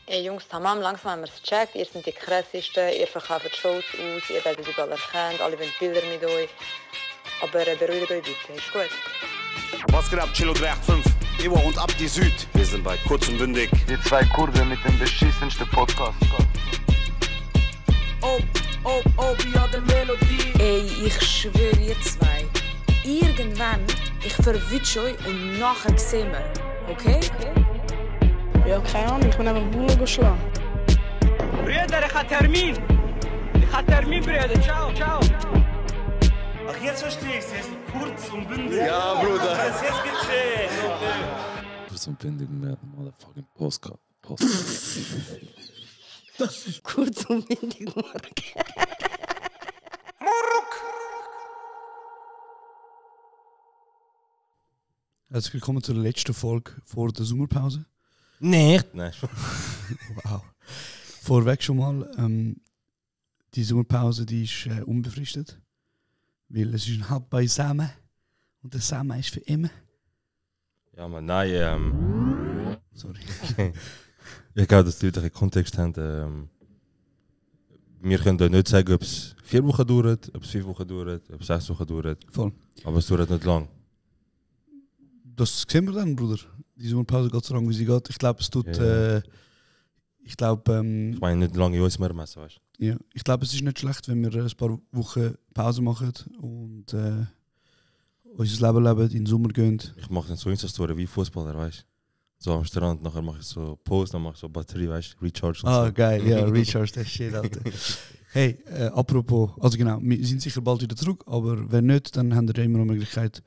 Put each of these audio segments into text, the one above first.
Ey Jungs, tamam, langsam haben wir es gecheckt. Ihr seid die krassesten, ihr verkauft Shows aus, ihr werdet überall erkannt, alle wollen Bilder mit euch. Aber beruhigt euch bitte, ist gut. Was geht ab, Chilo 385? Ewa und Abdi Süd. Wir sind bei Kurz und Bündig. Die zwei Kurven mit dem beschissensten Podcast. wie hat der Melodie. Ey, ich schwöre ihr zwei. Irgendwann, ich verwünsche euch und nachher sehen wir. Okay? Ja, keine Ahnung, ich bin einfach Bullen geschlagen. Brüder, ich habe Termin. Brüder. Ciao. Ach, jetzt verstehe ich es. Jetzt kurz und bündig. Ja, Bruder. Jetzt geht's Kurz und bündig mit motherfucking Postcard. Kurz und windig, Mark. Herzlich willkommen zur letzten Folge vor der Sommerpause. Nicht? Nein. Wow. Vorweg schon mal, die Sommerpause die ist unbefristet. Weil es ist ein Halb beisammen. Und der Samen ist für immer. Ja, man, nein, Sorry. ich glaube, dass die Leute einen Kontext haben. Wir können euch nicht sagen, ob es 4 Wochen dauert, ob es 5 Wochen dauert, ob es 6 Wochen dauert. Voll. Aber es dauert nicht lang. Das sehen wir dann, Bruder. Die Sommerpause geht so lang, wie sie geht. Ich glaube, es tut... Ja. Ich glaube, Ich meine nicht lange in uns mehr messen, weißt du? ja, ich glaube, es ist nicht schlecht, wenn wir ein paar Wochen Pause machen und unser Leben leben, in den Sommer gehen. Ich mache dann so Insta-Story wie Fußballer, weißt du? So am Strand, nachher mache ich so Post, dann mache ich so Batterie, weißt du? Recharge und so. Geil, ja, Recharge, das Shit, Alter. Hey, apropos, also genau, wir sind sicher bald wieder zurück, aber wenn nicht, dann haben wir immer noch die Möglichkeit,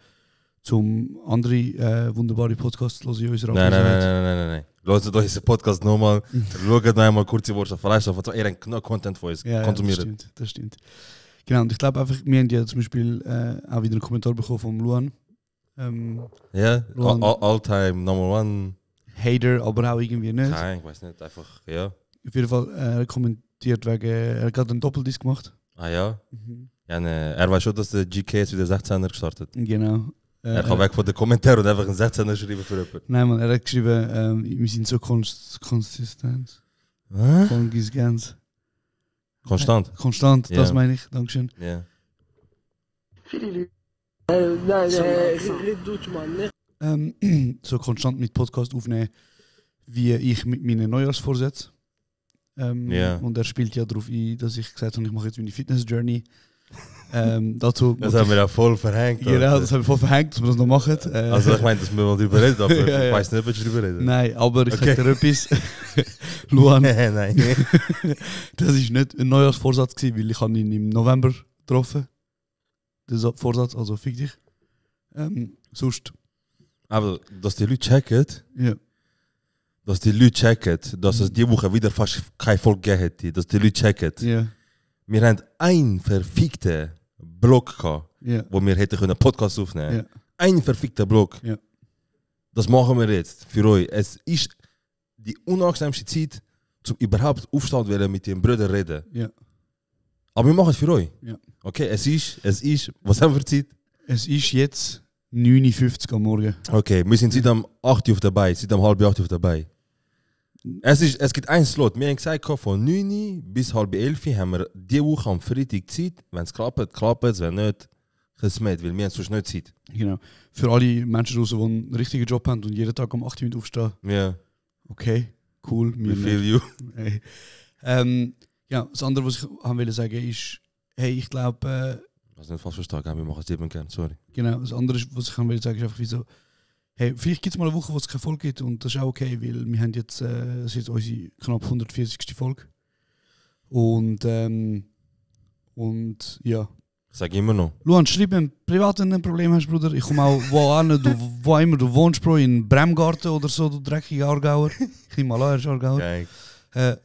zum andere wunderbare Podcasts zu hören in unserer Nein. Hört euch unseren Podcast nochmal, schaut noch einmal kurze Worte, vielleicht auf ihr habt Content von uns konsumieren. Ja, das stimmt. Genau, und ich glaube einfach, wir haben ja zum Beispiel auch wieder einen Kommentar bekommen von Luan. Ja, Luan. all-time number one. Hater, aber auch irgendwie nicht. Nein, ich weiß nicht, einfach, ja. Auf jeden Fall, er kommentiert wegen, er hat gerade einen Doppeldisc gemacht. Ah ja? Ja, ne, er weiß schon, dass der GK jetzt wieder 16er gestartet. Genau. Er kann weg von den Kommentaren und einfach einen 16er schreiben für jemanden. Nein, man, er hat geschrieben, wir sind so konsistent. Konsistent. Konstant, Ja. das meine ich. Dankeschön. Ja. Nein, red Deutsch, Mann. So konstant mit Podcast aufnehmen, wie ich mit meinen Neujahrsvorsätzen. Ja. Und er spielt ja darauf ein, dass ich gesagt habe, ich mache jetzt meine Fitness-Journey. Dazu Das haben wir auch voll verhängt. Genau, das habe ich voll verhängt, dass wir das noch machen. Also ich meine, dass wir mal drüber reden, aber Ja. ich weiß nicht, ob wir drüber reden. Nein, aber ich Okay. sage dir etwas. Luan, Nein. das war nicht ein Neujahrsvorsatz gewesen, weil ich habe ihn im November getroffen. Der Vorsatz, also fick dich. Sonst, Aber dass die Leute checken, ja. dass es diese Woche wieder fast keine Folge gegeben hätte, dass die Leute checken. Ja, Wir haben einen verfickten Blog gehabt, ja, wo wir hätten können Podcast aufnehmen. ja. Ein verfickter Blog. Ja. Das machen wir jetzt für euch. Es ist die unangenehmste Zeit, um überhaupt aufstehen wollen mit den Brüdern reden. Ja. Aber wir machen es für euch. Ja. Okay, es ist, was haben wir für Zeit? Es ist jetzt 9:50 Uhr am Morgen. Okay, wir sind seit am 8 Uhr auf dabei, seit am halb 8 Uhr dabei. Es gibt einen Slot. Wir haben gesagt, von 9 Uhr bis halb 11 Uhr haben wir diese Woche am Freitag Zeit. Wenn es klappt, klappt es. Wenn nicht, Gesmet, weil wir haben sonst nicht Zeit. Genau. Für alle Menschen draußen, die einen richtigen Job haben und jeden Tag um 8 Uhr aufstehen. Ja, Okay, cool. we feel you. Hey. Ja, das andere, was ich haben will sagen, ist, hey, ich glaube, Was nicht falsch verstanden, wir machen es eben gerne, sorry. genau, das andere, was ich will sagen, ist einfach wie so, hey, vielleicht gibt es mal eine Woche, wo es keine Folge gibt und das ist auch okay, weil wir haben jetzt, das ist jetzt unsere knapp 140. Folge. Und ja. Ich sage immer noch. Luan, schreib mir privat, wenn du ein Problem hast, Bruder. Ich komme auch wo immer du wohnst, Bro, in Bremgarten oder so, du dreckiger Aargauer. Ich nehme mal an, er ist Aargauer. Geil.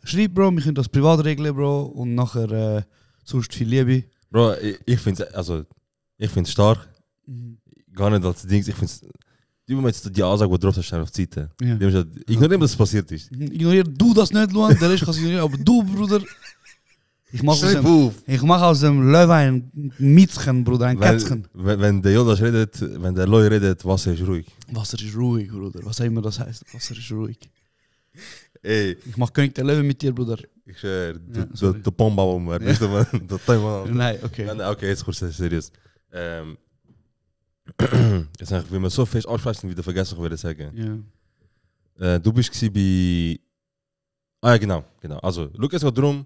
Schreib, Bro, wir können das privat regeln, Bro. Und nachher sonst viel Liebe. Bro, ich finde es stark. Gar nicht als Ding. Ich finde es. Die Moment, die Ansage, die du drauf hast, auf die Seite. Ja. Ignorieren, dass es passiert ist. Ignorier du das nicht, Luan, der Rest kann es ignorieren, aber du, Bruder. Ich mache aus dem Löwein ein Miezchen, Bruder, ein Kätzchen. Wenn der Jonas redet, wenn der Loi redet, Wasser ist ruhig. Wasser ist ruhig, Bruder. Was auch immer das heißt. Wasser ist ruhig. Ey, Ich mach König der Löwen mit dir, Bruder. ich schwör, Ja, sorry. der Pombau, weißt du, man, der Thema. Nein, okay. Nein, okay, jetzt kurz seriös. Jetzt sag ich, wenn man so fest aussprechen, wieder vergessen, was ich sagen. Ja. Du bist bei... Ah ja, genau. Also, schau, es geht darum,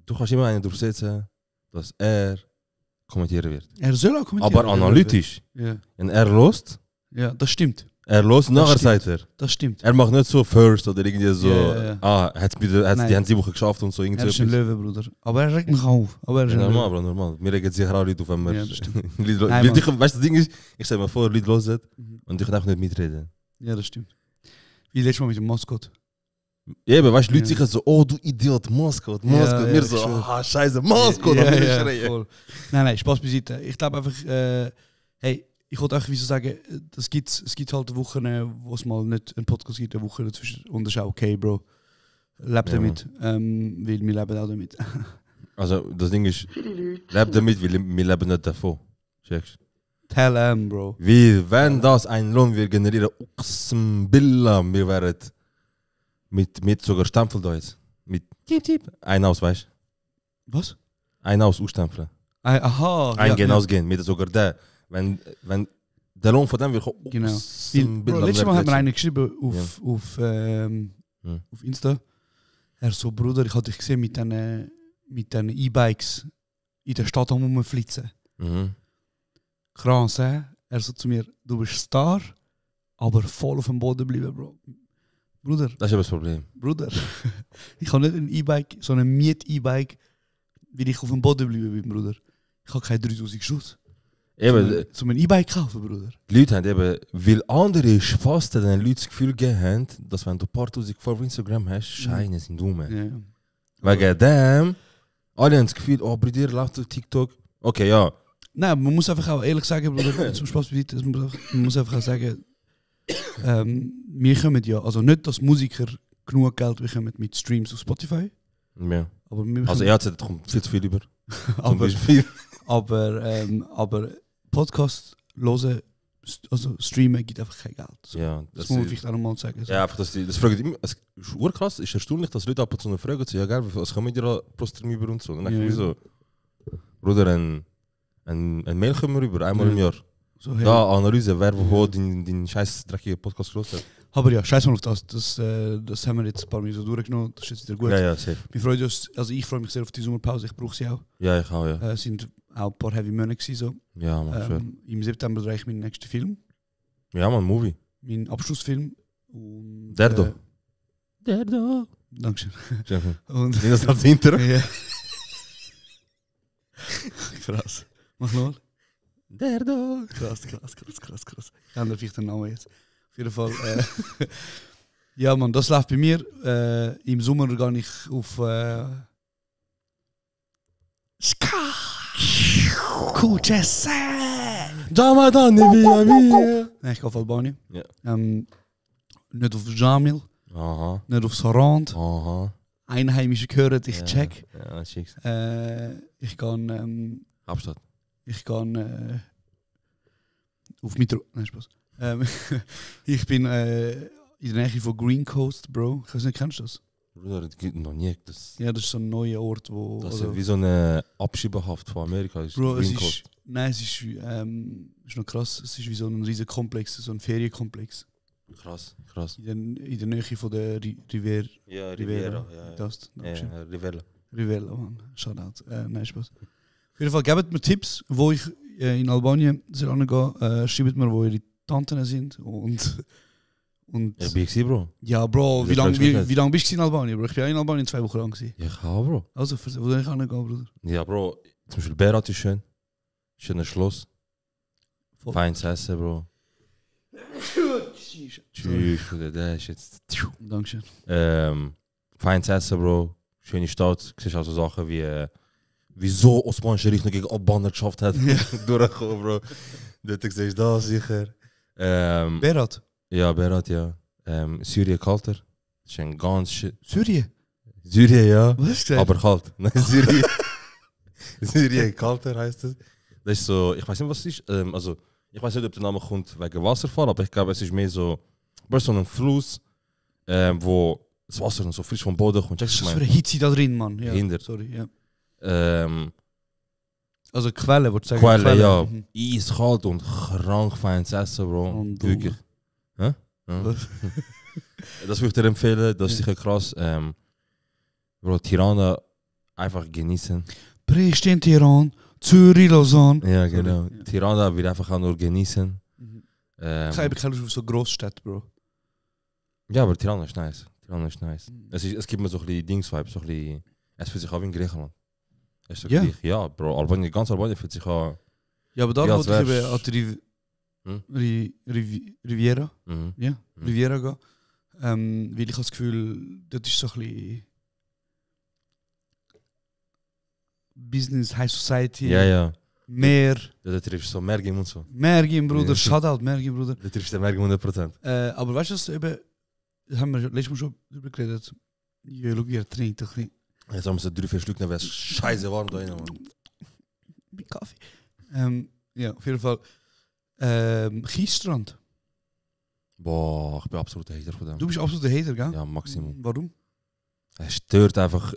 du kannst immer einen durchsetzen, dass er kommentieren wird. Er soll auch kommentieren. Aber analytisch. Ja. Und er lost, Ja, das stimmt. er lost, nachher stimmt. sagt er. Das stimmt. Er macht nicht so first oder irgendwie so, Ja. die haben 7 Wochen geschafft und so. Er Irgendwie ist ein Löwe, Bruder. Aber er regt mich auf. Aber er ist Ja, ein normal, Löwe. Bro, normal. Wir regen sicher auch Leute auf, wenn wir... Ja, das stimmt. Leute, Nein, Leute, weißt du, das Ding ist, ich stell mir vor, Leute hören Mhm. und ich kann einfach nicht mitreden. Ja, das stimmt. Wie letztes Mal mit dem Maskott. Eben, weißt du, Leute Ja. sicher so, oh du Idiot, Maskott. Ja, Wir ja, so, ich schwör. ah, scheiße, Maskott. Ja, und wir ja, schreien. voll. Nein, Spaß beiseite. Ich glaube einfach, hey, ich wollte einfach wie so sagen, es gibt halt Wochen, wo es mal nicht einen Podcast gibt, eine Woche dazwischen. Und das ist auch okay, Bro. Lebt Ja, damit, weil wir leben auch damit. Also, das Ding ist, lebe damit, wir leben nicht davon. Checkst? Tell them, Bro. Wie, wenn das ein Lohn wir generieren, Billa, wir wären mit sogar Stempel da jetzt. Mit Tipp. Ein aus, weißt du? Was? Ein aus, ausstempeln. Aha. Eingehen, ja. ausgehen, mit sogar der. Wenn der Lohn von dem wird Genau. Bro, Bro, letztes Mal hat mir einer geschrieben Ja. auf Insta. Er so, Bruder, ich hatte dich gesehen mit den E-Bikes in der Stadt am rumflitzen. Mhm. Krass, hä? Er so zu mir, du bist Star, aber voll auf dem Boden bleiben, Bro. Bruder, Das ist aber das Problem. Bruder. Ich habe nicht ein E-Bike, so ein Miet-E-Bike, weil ich auf dem Boden bleiben bin, Bruder. Ich habe keine 3000 Schuss. Eben, Zum ein E-Bike kaufen, Bruder. die Leute haben eben, weil andere Spasten den Leuten das Gefühl gegeben haben, dass wenn du ein paar tausend vor Instagram hast, Scheine sind dumm. Ja. Wegen dem, alle haben das Gefühl, oh, bei dir läuft auf TikTok. Okay, ja. Nein, man muss einfach auch ehrlich sagen, Bruder, zum Spaß beiseite, man muss einfach auch sagen, wir kommen ja, also nicht, dass Musiker genug Geld bekommen mit Streams auf Spotify, Ja. aber wir Also bekommen, EAZ kommt viel zu viel über. Zum aber, Beispiel. aber Podcast hören, also streamen, gibt einfach kein Geld. So. Ja, Das muss man vielleicht auch nochmal sagen. So. ja, einfach, dass das fragen immer, es ist urkrass, ist erstaunlich, dass Leute ab und zu noch fragen, so, ja, geil, was kommen die da pro Stream über und so. Und dann Ja, denke ich ja. so, Bruder, ein Mail kommen wir rüber, einmal im Jahr. So, hey. Da, Analyse, wer wo den scheiß dreckigen Podcast gehört hat. Aber ja, scheiß mal auf das. Das haben wir jetzt ein paar Mal so durchgenommen. Das ist jetzt wieder gut. Ja, ja, safe. Wir freuen uns, also ich freue mich sehr auf die Sommerpause, ich brauche sie auch. Ja, ich auch, ja. Es sind auch ein paar Heavy Monate gewesen, so. Ja, man, schön. Im September drehe ich meinen nächsten Film, Ja, man, Movie. meinen Abschlussfilm. Und, Der da. Der da. Dankeschön. Schön. Und, Wie das als Intro? ja. Krass. Mach noch. Der da. Krass. Ich habe vielleicht den Namen jetzt. Auf jeden Fall. Ja, man, das läuft bei mir. Im Sommer gehe ich auf Ska. Kuchese. Jamadani via via. Nein, ich gehe auf Albanien. Ja. Nicht auf Jamil, Aha. nicht auf Sarand. Aha. Einheimische gehören, ich check. Ja, schick. Ich gehe Abstadt. auf Mitro. Nein, Spaß. Ich bin in der Nähe von Green Coast, Bro. Ich weiß nicht, kennst du das? Bruder, das gibt noch nie. Das Ja, das ist so ein neuer Ort, wo. ist also, wie so eine Abschiebehaft von Amerika. Ist Bro, es Green ist. Coast. Nein, es ist noch krass. Es ist wie so ein riesiger Komplex, so ein Ferienkomplex. Krass. In der Nähe von der Riviera. Ja, Rivera. Ja, Das. Dankeschön. Rivera. Rivella, Mann. Shoutout. Nein, Spaß. Auf jeden Fall, gebt mir Tipps, wo ich in Albanien soll angehen. Schreibt mir, wo ihre Tanten sind. Und Ja, bin ich Bro. ja, Bro, Das wie lange fragst du mich nicht. wie lang bist du in Albanien, Bro? Ich bin auch in Albanien 2 Wochen lang gewesen. Ja, ich auch, Bro. Also, wo soll ich angehen, Bruder? Ja, Bro. Zum Beispiel Berat ist schön. Schönes Schloss. Voll. Feines Essen, Bro. Tschüss, Bruder, der ist jetzt. Dankeschön. Feines Essen, Bro. Schöne Stadt. Du siehst auch so Sachen wie wieso Osmanische Reich noch gegen Albaner geschafft hat. Durchgekommen, Bro. Dort siehst du das sicher. Berat? Ja, Berat, ja. Syrien kalter. Das ist ein ganz Syrien? Syrien, ja. Was ist das? Aber kalt. Nein, Syrien. Syrien kalter heißt es. Das ist so, ich weiß nicht, was es ist. Also, ich weiß nicht, ob der Name kommt wegen Wasserfall, aber ich glaube, es ist mehr so ein Fluss wo das Wasser noch so frisch vom Boden kommt. Was ist das für eine Hitze da drin, Mann? Ja, Hinder. sorry, ja. Also Also Quelle, würdest du sagen? Quelle, ja. Mhm. Eiskalt und krank feines Essen, Bro. Und du? Wirklich. Hä? Ja. Das würde ich dir empfehlen, das ist sicher krass. Bro, Tirana einfach genießen. Pristin, Tiran, Zürich, Lausanne. Ja, genau. Ja. Tirana will einfach auch nur genießen. Ich habe keine Lust auf so Großstädte, Bro. Ja, aber Tirana ist nice. Tirana ist nice. Es gibt mir so ein bisschen Dings-Vibe, so ein bisschen... Es fühlt sich auch wie in Griechenland. Es ist so Ja. gleich. Ja, Bro, Albanien, ganz Albanien fühlt sich auch... Ja, aber da Ja, wollte ich als eben wär's- an die Riviera. Mhm. Ja, Riviera gehen. Weil ich habe das Gefühl, das ist so ein bisschen Business, High Society, Ja, ja. mehr, Da triffst du so Mergim und so. Mergim, Bruder, Ja. Shoutout, Mergim, Bruder. Da triffst du Mergim 100%. Aber weißt du, was eben, das haben wir letztes Mal schon drüber geredet. Ja, schau, wie er trinkt, doch nicht. Jetzt haben wir so 3-4 Stück, dann wäre es scheiße warm da drinnen, Mann. Mit Kaffee. Ja, auf jeden Fall. Kiesstrand. Boah, ich bin absoluter Hater von dem. Du bist absoluter Hater, gell? Ja, Maximum. Warum? Es stört einfach...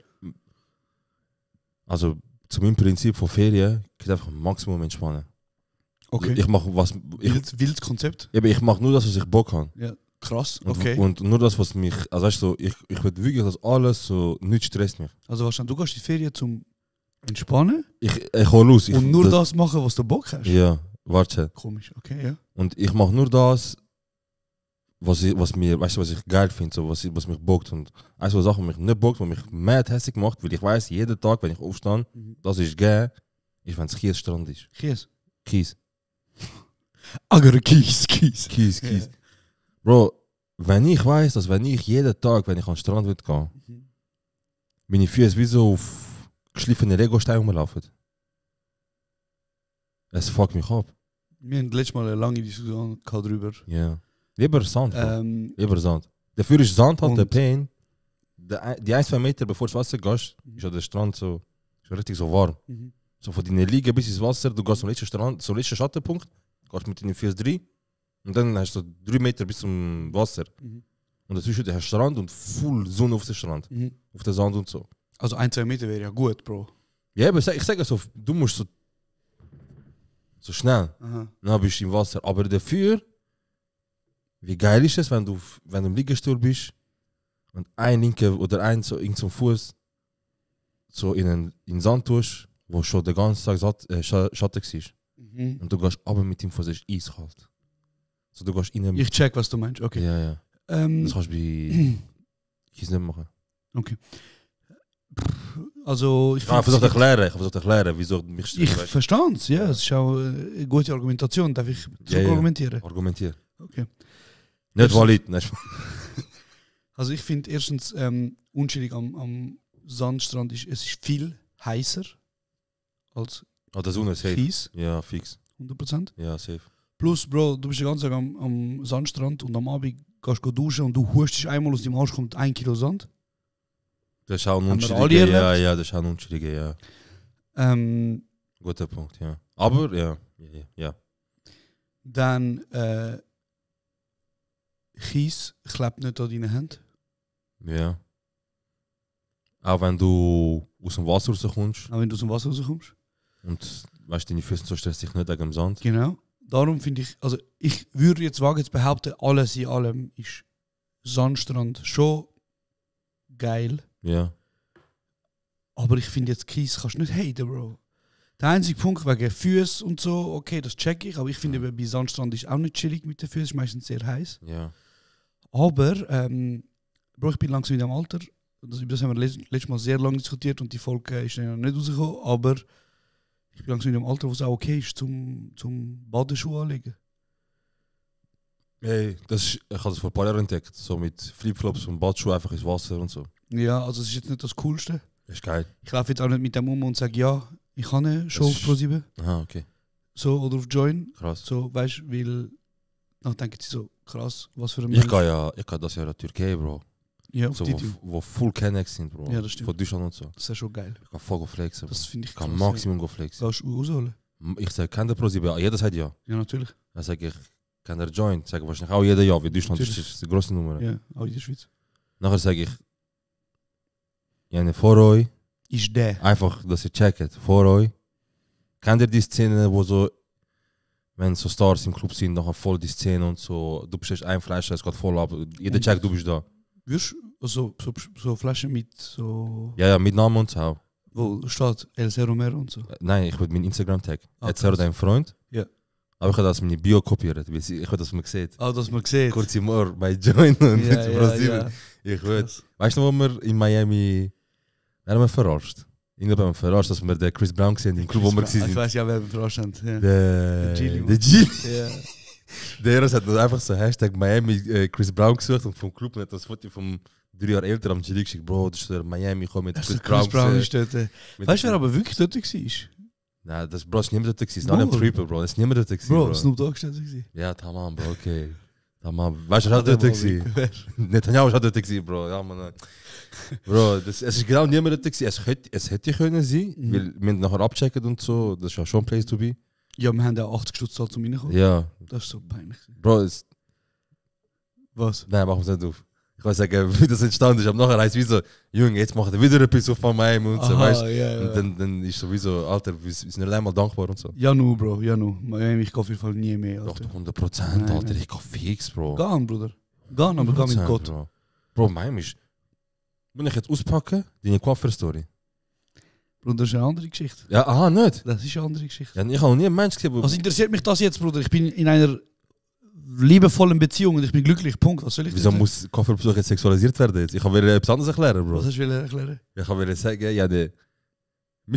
Also, zu meinem Prinzip von Ferien geht einfach Maximum entspannen. Okay. Ich mache was... Wildes Konzept. Ich mache nur das, was ich Bock habe. Ja, krass. Und, Okay. und nur das, was mich... Also weißt du, so, ich will wirklich, dass alles so nicht stresst mich. Also wahrscheinlich, du gehst in die Ferien zum Entspannen Ich hole los. und nur das machen, was du Bock hast. Ja, warte. Komisch, okay, ja. Und ich mache nur das, was ich geil finde, so, was mich bockt. Und eins von Sachen, die mich nicht bockt, was mich mad hässlich macht, weil ich weiß, jeden Tag, wenn ich aufstehe, das ist geil, ist, wenn es Kiesstrand ist. Kies. Kies. Agar Kies. Kies. Bro, wenn ich weiß, dass wenn ich jeden Tag, wenn ich an den Strand will gehen, meine Füße wie so auf geschliffene Lego-Steine rumlaufen. Es fuckt mich ab. Wir haben letztes Mal eine lange Diskussion gehabt darüber. Ja. Lieber Sand. Bro. Ähm, Lieber Sand. Dafür ist Sand halt Und- der Pain. Die 1-2 Meter bevor du ins Wasser gehst, ist ja der Strand so ist richtig so warm. mhm. So von deiner Liege bis ins Wasser, du gehst zum letzten Strand, zum letzten Schattenpunkt, gehst mit deinen Füßen 3 und dann hast du 3 Meter bis zum Wasser. Mhm. Und dazwischen der Strand und full Sonne auf den Strand, Mhm. auf der Sand und so. Also 1-2 Meter wäre ja gut, Bro. Ja, aber ich sage so, du musst so schnell, Aha. dann bist du im Wasser. Aber dafür, wie geil ist es, wenn du im Liegestuhl bist und ein linker oder ein so irgend so Fuß so in den Sand tust, wo schon den ganzen Tag Schatten war. Mhm. Und du gehst aber mit dem Fuß, ist eiskalt. So, du gehst in Ich check, was du meinst. Okay. Ja, ja. Das kannst du bei Kies nicht machen. Okay. Also ich Ich habe versucht zu erklären, wieso mich Ich verstehe es, ja. Es ist auch eine gute Argumentation. Darf ich argumentieren? Argumentieren. Okay. Nicht valid. Nein. Also ich finde erstens unschuldig am Sandstrand ist, es ist viel heißer als Oh, der Sonne, safe. Kies, Ja, fix. 100%. Ja, safe. Plus, Bro, du bist den ganzen Tag am Sandstrand und am Abend gehst du duschen und du hustest einmal aus dem Arsch, kommt 1 Kilo Sand. Das ist auch ein Haben wir alle Unschuldiger. Ja, erlebt? ja, das ist auch ein Unschuldiger, ja. Guter Punkt, ja. Aber, ja. Dann Kies klebt nicht an deinen Händen. Ja. Auch wenn du aus dem Wasser rauskommst Auch wenn du aus dem Wasser rauskommst. und weißt, deine Füße so stresst dich nicht wegen dem Sand. Genau. Darum finde ich, also ich würde jetzt wagen zu behaupten, alles in allem ist Sandstrand schon geil. Ja. Aber ich finde jetzt Kies kannst du nicht haten, Bro. Der einzige Punkt wegen Füße und so, okay, das check ich, aber ich finde eben bei Sandstrand ist auch nicht chillig mit den Füßen, ist meistens sehr heiß. Ja. Aber, Bro, ich bin langsam in dem Alter, über das haben wir letztes Mal sehr lange diskutiert und die Folge ist dann noch nicht rausgekommen, aber ich bin langsam in dem Alter, wo es auch okay ist, zum Badeschuh anlegen. Hey, ich habe das vor ein paar Jahren entdeckt. So mit Flipflops und Badschuhe einfach ins Wasser und so. Ja, also es ist jetzt nicht das Coolste. Das ist geil. Ich laufe jetzt auch nicht mit dem und sage, ja, ich habe eine Show Das auf ist- Pro7. Aha, okay. So, oder auf Join. Krass. So, weißt du, weil dann denken sie so, krass, was für ein Ich gehe das Jahr in die Türkei, Bro. Ja, auf So, die wo full Kennex sind, Bro. Ja, das stimmt. Von Deutschland und so. Das ist ja schon geil. Ich kann voll flexen. Das finde ich Ich kann krass. Maximum go flexen. Gehst du rausholen? Ich sage, kennt der Pro7? Jeder sagt ja. Ja, natürlich. Dann sage ich, kann der Joint? Sage wahrscheinlich auch jeder ja, weil Deutschland Natürlich. ist die grosse Nummer. Ja, auch in der Schweiz. Nachher sage ich, ja, vor euch, Ist der. einfach, dass ihr checkt, vor euch. Kennt ihr die Szene, wo so, wenn so Stars im Club sind, nachher voll die Szene und so, du bestellst ein Flash, es geht voll ab, jeder checkt, du bist da. Würdest du so Flaschen mit so. Ja, mit Namen und so. Wo steht El Zero Mer und so? Nein, ich würde meinen Instagram-Tag. Erzähl krass. deinem Freund. Ja. Aber ich habe das in meine Bio kopiert, weil ich will, dass man sieht. Ah, dass man sieht. Kurz im Ohr bei Join und Ja, in ja, Brasilien. ja. Ich will. Weißt du, wo wir in Miami haben wir verarscht? Irgendwie haben wir verarscht, dass wir den Chris Brown gesehen im Club, wo wir Ich waren. weiß ja, wer verarscht hat. Ja. Der Gili, Mann. Der Gili. Ja. Der Eros hat einfach so Hashtag Miami Chris Brown gesucht und vom Club hat das Foto vom 3 Jahre älter am Gili geschickt. Bro, das ist der Miami, komm mit Das Chris ist Chris Brown gesehen. ist dort. Mit- Weißt du, wer aber wirklich dort war? Nein, das Bro ist niemand dort gewesen. Alle am Bro. Triple, Bro. Das ist niemand dort gewesen, Bro, Snoop Dogg ist dort gewesen. Ja, tamam, Bro, okay. Tamam. Weißt du, er hat dort gewesen? Netanyahu ist auch dort gewesen, Bro. Ja, Mann. Bro, es ist genau niemand dort gewesen. Es hätte können sein, weil wir haben nachher abchecken und so. Das ist ja schon Place to be. Ja, wir haben ja 80 Stutz gezahlt, um reinkommen. Ja, Das ist so peinlich. Bro, es... Was? Nein, machen wir es nicht auf. Ich kann sagen, wie das entstanden ist. Aber nachher heisst es wie so, Junge, jetzt macht er wieder etwas auf Miami und so, Aha, weißt du? ja, ja. Und dann ist sowieso, Alter, wir sind nicht einmal dankbar und so. Ja, nu, Bro, ja, nu. Miami, ich gehe auf jeden Fall nie mehr. Doch, Alter. 100%, Nein, Alter, nein. ich gehe fix, Bro. Gehen, Bruder. Gehen, aber gehen mit 100%, Gott. Bro. Bro, Miami ist... Wenn ich jetzt auspacke, deine Cover-Story. Bruder, das ist eine andere Geschichte. Ja, aha, nicht? Das ist eine andere Geschichte. Ja, ich habe noch nie einen Mensch gesehen, der... Was interessiert mich das jetzt, Bruder? Ich bin in einer liebevollen Beziehung und ich bin glücklich. Punkt. Was soll ich Wieso denn? muss Kofferbesuch jetzt sexualisiert werden jetzt? Ich wollte etwas anderes erklären, Bro. Was hast du erklären? Ich wollte sagen, ja, wir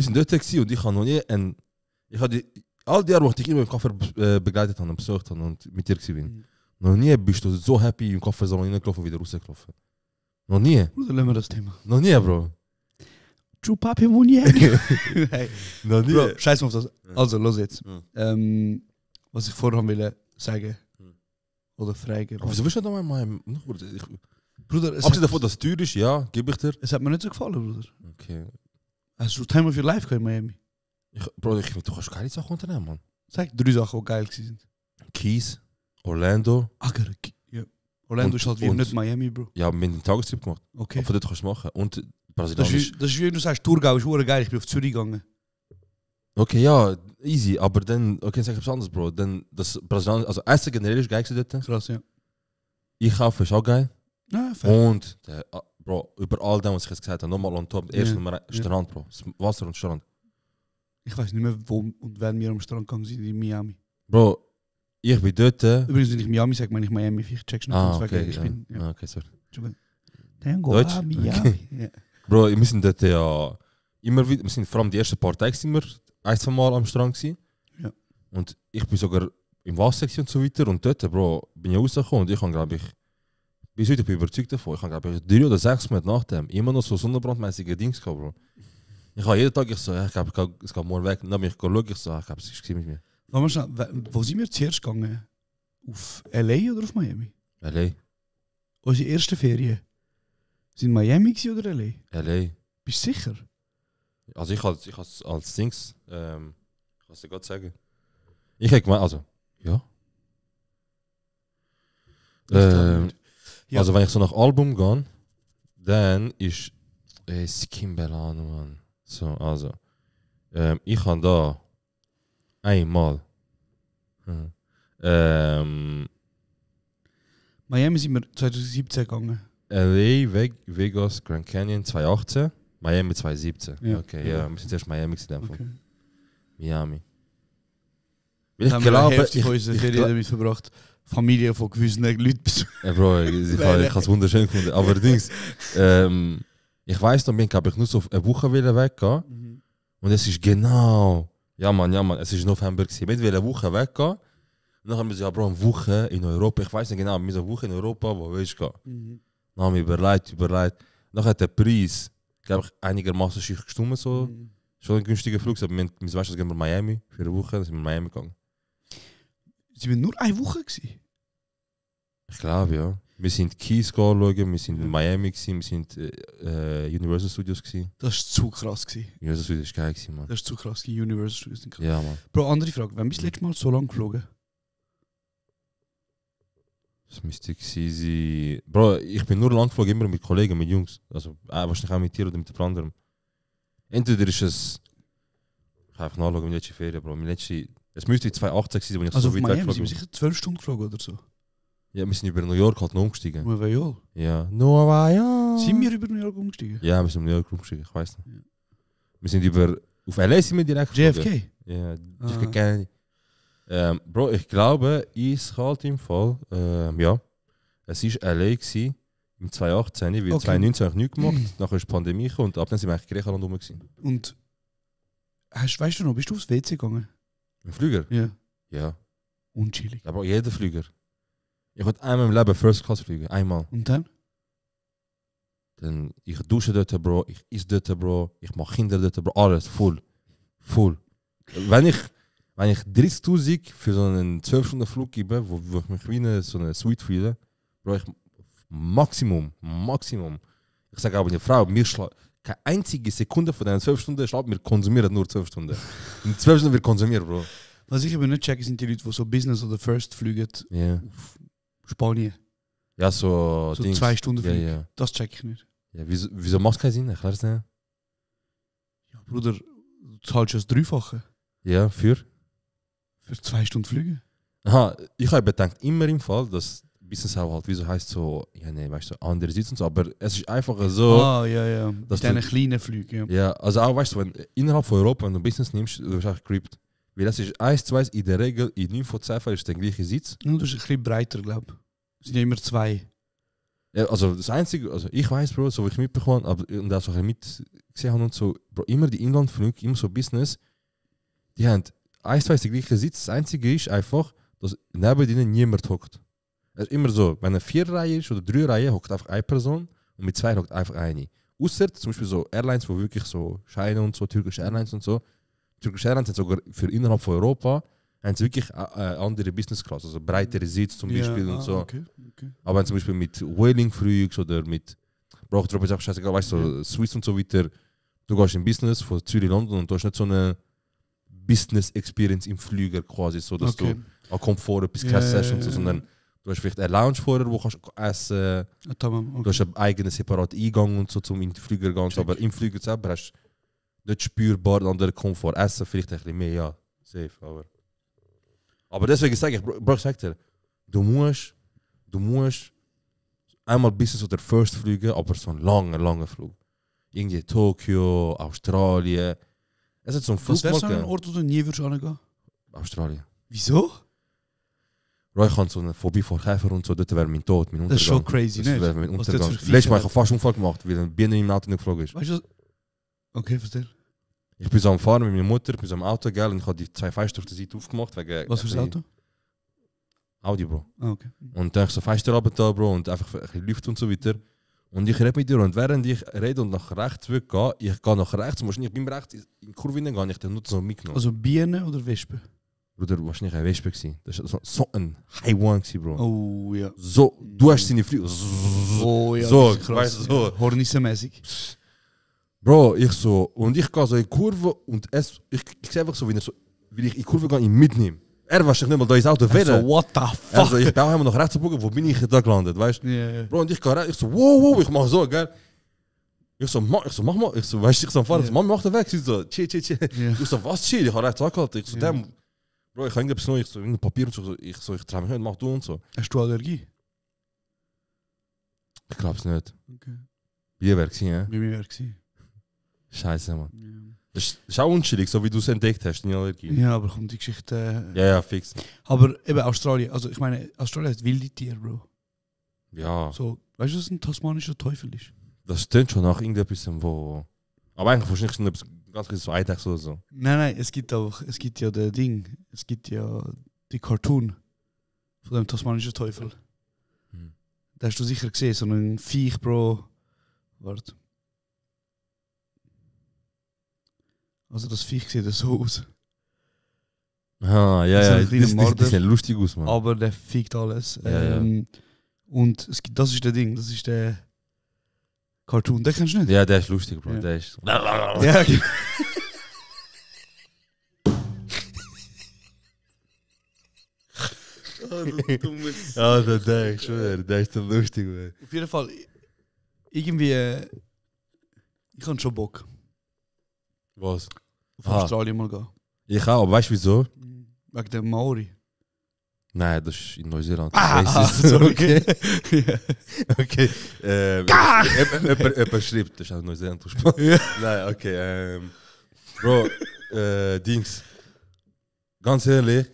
sind dort gewesen und ich habe noch nie ein... Ich habe all die Jahre, wo ich dich immer im Koffer begleitet habe und besucht habe und mit dir gewesen bin, noch nie bist du so happy im Koffersalon reingelaufen und wieder rausgelaufen. Noch nie. Bruder, lassen wir das Thema. Noch nie, Bro. True Papi Munier. Hey. Noch nie. Bro, scheiß mal auf das. Also, los jetzt. Ja. Was ich vorher wollte sagen oder fragen. Aber wieso willst du da mal... Bruder, es Abgesehen davon, dass es teuer ist, ja, gebe ich dir. es hat mir nicht so gefallen, Bruder. Okay. Hast du Time of Your Life gehabt in Miami? Bro, ich finde, du kannst geile Sachen unternehmen, Mann. Sag 3 Sachen, die geil waren. Keys, Orlando. Agar, ja. Orlando Und- ist halt wie und- nicht Miami, Bro. Ja, wir haben einen Tagestrip gemacht. Okay. Aber von dort kannst du machen. Und Das Brasilianisch. ist wie wenn du sagst, Thurgau ist hure geil, ich bin auf Zürich gegangen. Okay, ja, easy. Aber dann, okay, sag ich etwas anderes, Bro. Dann, das Brasilianisch, also Essen generell ist geil gewesen dort. Krass, ja. Einkaufen ist auch geil. Ja, fair. Und, Bro, über all dem, was ich jetzt gesagt habe, nochmal on top, erst Ja, Nummer 1, ja. Strand, Bro. Wasser und Strand. Ich weiß nicht mehr, wo und wann wir am Strand gegangen sind in Miami. Bro, ich bin dort. Übrigens, wenn ich Miami sage, meine ich Miami. Ich check's noch kurz weg, Okay, ich bin. Ja. Okay, sorry. Tango, Deutsch? Miami. Ja. Bro, wir sind dort ja immer wieder, wir sind vor allem die ersten paar Tage sind wir 1-2 Mal am Strand gewesen. Ja. Und ich bin sogar im Wasser gewesen und so weiter. Und dort, Bro, bin ich rausgekommen und ich habe, glaube ich, bis heute bin ich überzeugt davon, ich habe, glaube ich, 3 oder 6 Monate nach dem immer noch so sonnenbrandmäßige Dings gehabt, Bro. Ich habe jeden Tag, ich so, ja, ich glaube, es geht morgen weg. Dann bin ich schauen, ich so, ich glaube, es ist mit mir. Warte mal schnell, wo sind wir zuerst gegangen? Auf LA oder auf Miami? LA, Unsere erste Ferien. Sind Miami gewesen oder LA? LA. Bist du sicher? Also ich als Dings, ich kann es dir gerade sagen. Ich hätte gemeint, also, ja. Ja. Also wenn ich so nach Album gehe, dann ist Skimbelano, Mann. So, also. Ich habe da einmal. Miami sind wir 2017 gegangen. LA, Vegas, Grand Canyon 2018, Miami 2017. Ja. Okay, ja, wir sind zuerst Miami gewesen, in dem Fall. Okay. Miami. Weil Haben ich wir eine glaube, Hälfte von unserer Ferien damit verbracht, Familie von gewissen Leuten besuchen. Bro, ich habe es wunderschön gefunden. Aber Dings, ich weiß noch, ich habe nur so eine Woche weggehen. Und es ist genau, ja man, es ist November gewesen. Wir wollten eine Woche weggehen. Und dann haben wir gesagt, ja, Bro, eine Woche in Europa. Ich weiß nicht genau, wir sind eine Woche in Europa, wo willst du gehen? Dann haben wir überlegt. Dann hat der Preis, glaube ich, einigermaßen schick gestimmt. So. Schon ein günstiger Flug, aber wir weißt, gehen wir Miami für eine Woche, dann sind wir in Miami gegangen. Sind wir nur eine Woche gewesen? Ich glaube, ja. Wir sind Keys schauen, wir sind in Miami gewesen, wir sind Universal Studios gewesen. Das war zu krass gewesen. Universal Studios war geil gewesen, Mann. Das war zu krass gewesen. Universal Studios sind krass. Ja, Mann. Bro, andere Frage. Wann bist du das letzte Mal so lang geflogen? Das müsste sein. Bro, ich bin nur lang geflogen, immer mit Kollegen, mit Jungs. Also wahrscheinlich auch mit dir oder mit jemand anderem. Entweder ist es... Ich kann einfach nachschauen, meine letzte Ferien, Bro. Es müsste 2018 sein, wenn ich Also so auf weit Miami weggeflogen sind wir bin. sicher 12 Stunden geflogen oder so. Ja, wir sind über New York halt noch umgestiegen. Nueva York. Ja. Nueva York. Sind wir über New York umgestiegen? Ja, wir sind über New York umgestiegen, ich weiß nicht. Ja. Wir sind über... Auf LA sind wir direkt geflogen. JFK? Ja, JFK Kennedy. Bro, ich glaube, eiskalt im Fall. Ja. Es war LA gewesen, im 2018, weil 2019 habe ich nichts gemacht, nachher ist die Pandemie gekommen und ab dann sind wir eigentlich in Griechenland rum gewesen. Und weißt du noch, bist du aufs WC gegangen? Ein Flüger? Ja. Ja. Unchillig. Aber jeder Flüger. Ich wollte einmal im Leben First Class fliegen, einmal. Und dann? Dann ich dusche dort, Bro, ich esse dort, Bro, ich mache Kinder dort, Bro, alles, full. Wenn ich 30.000 für so einen 12-Stunden-Flug gebe, wo ich mich wie so eine Suite fühle, Bro, Maximum. Ich sage auch eine Frau, mir keine einzige Sekunde von diesen 12 Stunden schlafen, wir konsumieren nur 12 Stunden. In 12 Stunden wir konsumieren, Bro. Was ich aber nicht checke, sind die Leute, die so Business oder First fliegen auf Spanien. Ja, so 2 Stunden fliegen. Ja. Das check ich nicht. Ja, wieso macht es keinen Sinn? Erklär es nicht. Ja, Bruder, du zahlst das Dreifache. Ja, für 2 Stunden fliegen. Aha, ich habe bedenkt immer im Fall, dass Business auch halt, wieso heißt so, ja ne, weißt du, andere sitzen und so, aber es ist einfach so. Ja. Dass deine kleinen Flüge. Ja, also auch, weißt du, wenn innerhalb von Europa, wenn du Business nimmst, du bist auch grippt. Weil das ist 1-2 in der Regel, in 9 von 10 Fällen ist der gleiche Sitz. Ja, du bist ein bisschen breiter, glaube ich. Es sind ja immer 2. Ja, also das Einzige, also ich weiß, Bro, so wie ich mitbekommen habe, und auch so ein bisschen mitgesehen habe und so, Bro, immer die Inlandflüge, immer so Business, die haben 1-2 den gleichen Sitz. Das Einzige ist einfach, dass neben ihnen niemand hockt. Es ist immer so, wenn eine 4 Reihe ist oder 3 Reihen, hockt einfach eine Person und mit 2 hockt einfach eine. Ausser zum Beispiel so Airlines, wo wirklich so Scheine und so, Turkish Airlines und so. Turkish Airlines haben sogar für innerhalb von Europa haben sie wirklich andere Business Class, also breitere Sitz zum Beispiel und so. Okay. Aber wenn zum Beispiel mit Whaling-Flügen oder mit, braucht es einfach scheißegal, weißt du, so Swiss und so weiter, du gehst in Business von Zürich, London und du hast nicht so eine Business-Experience im Flüger quasi, so dass du auch Komfort etwas krasses hast und so, sondern du hast vielleicht eine Lounge vorher, wo du essen kannst. Du hast einen eigenen separaten Eingang und so, um in den Flüger zu gehen. Aber im Flüger selber hast du nicht spürbar einen anderen Komfort. Essen vielleicht ein bisschen mehr, ja, safe. Aber deswegen sage ich, Bro, ich sag dir, du musst einmal Business oder First fliegen, aber so einen langen Flug. Irgendwie Tokio, Australien. Es ist so ein Flug. Was wäre so ein Ort, wo du nie würdest hingehen? Australien. Wieso? Bro, ich habe so eine Phobie vor Käfer und so, dort wäre mein Tod, mein Untergang. Das ist schon crazy, das wäre mein Untergang. Letztes Mal habe ich fast einen Unfall gemacht, weil ein Biene im Auto nicht geflogen ist. Weißt du? Okay, erzähl. Ich bin so am Fahren mit meiner Mutter, ich bin so am Auto, gell, und ich habe die 2 Fenster auf der Seite aufgemacht. Wegen was für ein Auto? Audi, Bro. Okay. Und dann habe ich so Fenster runter, Bro, und einfach ein bisschen Luft und so weiter. Und ich rede mit dir und während ich rede und nach rechts gehe, ich gehe nach rechts und wahrscheinlich beim rechts in die Kurve hinein, ich dann nur so mitgenommen. Also Bienen oder Wespen? Bruder, wahrscheinlich eine Wespe gewesen. Das war so ein Haiwan gewesen, Bro. Oh ja. So, du hast seine Flügel. Oh ja, so, das ist krass. weißt du, so. Hornissenmäßig. Bro, ich so, und ich gehe so in die Kurve und ich sehe einfach so, wie ich in die Kurve gehe, ihn mitnehme. Er war nicht mal da ins Auto wählen. Also, what the fuck? Also, ich bin auch immer nach rechts gucken, wo bin ich da gelandet, weißt du? Yeah. Bro, und ich gehe rein, ich so, wow, ich mach so, gell? Ich so, mach mal. Ich so, weißt du, ich so am Fahren, Mann, mach den weg. Sie so, chill. Yeah. Ich so, was chill? Ich habe rechts angehalten. Ich so, damn. Bro, ich habe irgendwas Neues, so irgendein Papier und so. Ich trau mich nicht, mach du und so. Hast du Allergie? Ich glaub's nicht. Okay. Wie wäre es, ja? Bei mir wäre es. Scheiße, Mann. Ja. Das ist auch unschuldig, so wie du es entdeckt hast, deine Allergie. Ja, aber kommt die Geschichte... Ja, fix. Aber eben Australien, also ich meine, Australien hat wilde Tiere, Bro. Ja. So, weißt du, dass ein tasmanischer Teufel ist? Das klingt schon nach irgendetwas, wo... Aber eigentlich wahrscheinlich schon etwas ganz so Eidechs oder so. Nein, es gibt ja das Ding, es gibt ja die Cartoon von dem tasmanischen Teufel. Da hast du sicher gesehen, so ein Viech, Bro. Warte. Also das Viech sieht so aus. Ah, ja, das sieht lustig aus, Mann. Aber der fickt alles. Ja. Und das ist der Ding, das ist der Cartoon. Den kennst du nicht? Ja, der ist lustig, Bro. Ja. Der ist... Ja, okay. du dummes. Ja, der ist so lustig, man. Auf jeden Fall, irgendwie, ich habe schon Bock, Was? auf Australien mal gehen. Ich auch, aber weißt du wieso? Wegen der Maori. Nein, das ist in Neuseeland. Sorry. Okay. Ja. Okay. Jemand schreibt, das ist auch Neuseeland. Nein, okay. Bro, Dings. Ganz ehrlich,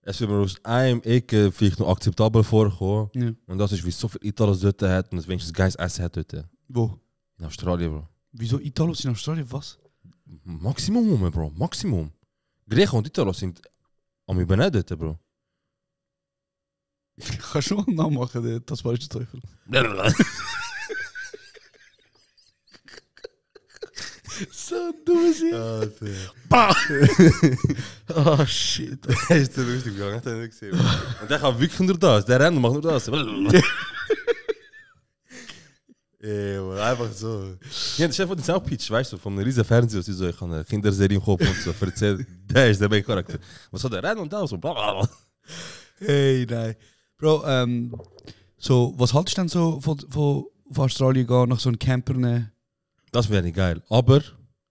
es wird mir aus einem Ecke vielleicht noch akzeptabel vorkommen. Ja. Und das ist, wie so viel Italos dort hat und es wenigstens geiles Essen hat dort. Wo? In Australien, Bro. Wieso Italos in Australien? Was? Maximum, Bro. Maximum. Griechen und Italos sind am Übernehmen dort, Bro. Kannst du mal nachmachen, der tasmanische Teufel? So dumm sie. Oh shit. Das ist so lustig, ich habe nicht gesehen. Und der kann wirklich nur das, der rennt und macht nur das. Einfach so. Ja, der Chef von den South Pitch, weißt du, von einem riesen Fernseher, und sie so, ich habe eine Kinderserie im Kopf und so, erzählt, der ist der Main-Charakter. Was soll der rennen und das so, blablabla. Hey, nein. Bro, so, was haltest du denn so von Australien gehen, nach so einem Camper nehmen? Das wäre nicht geil, aber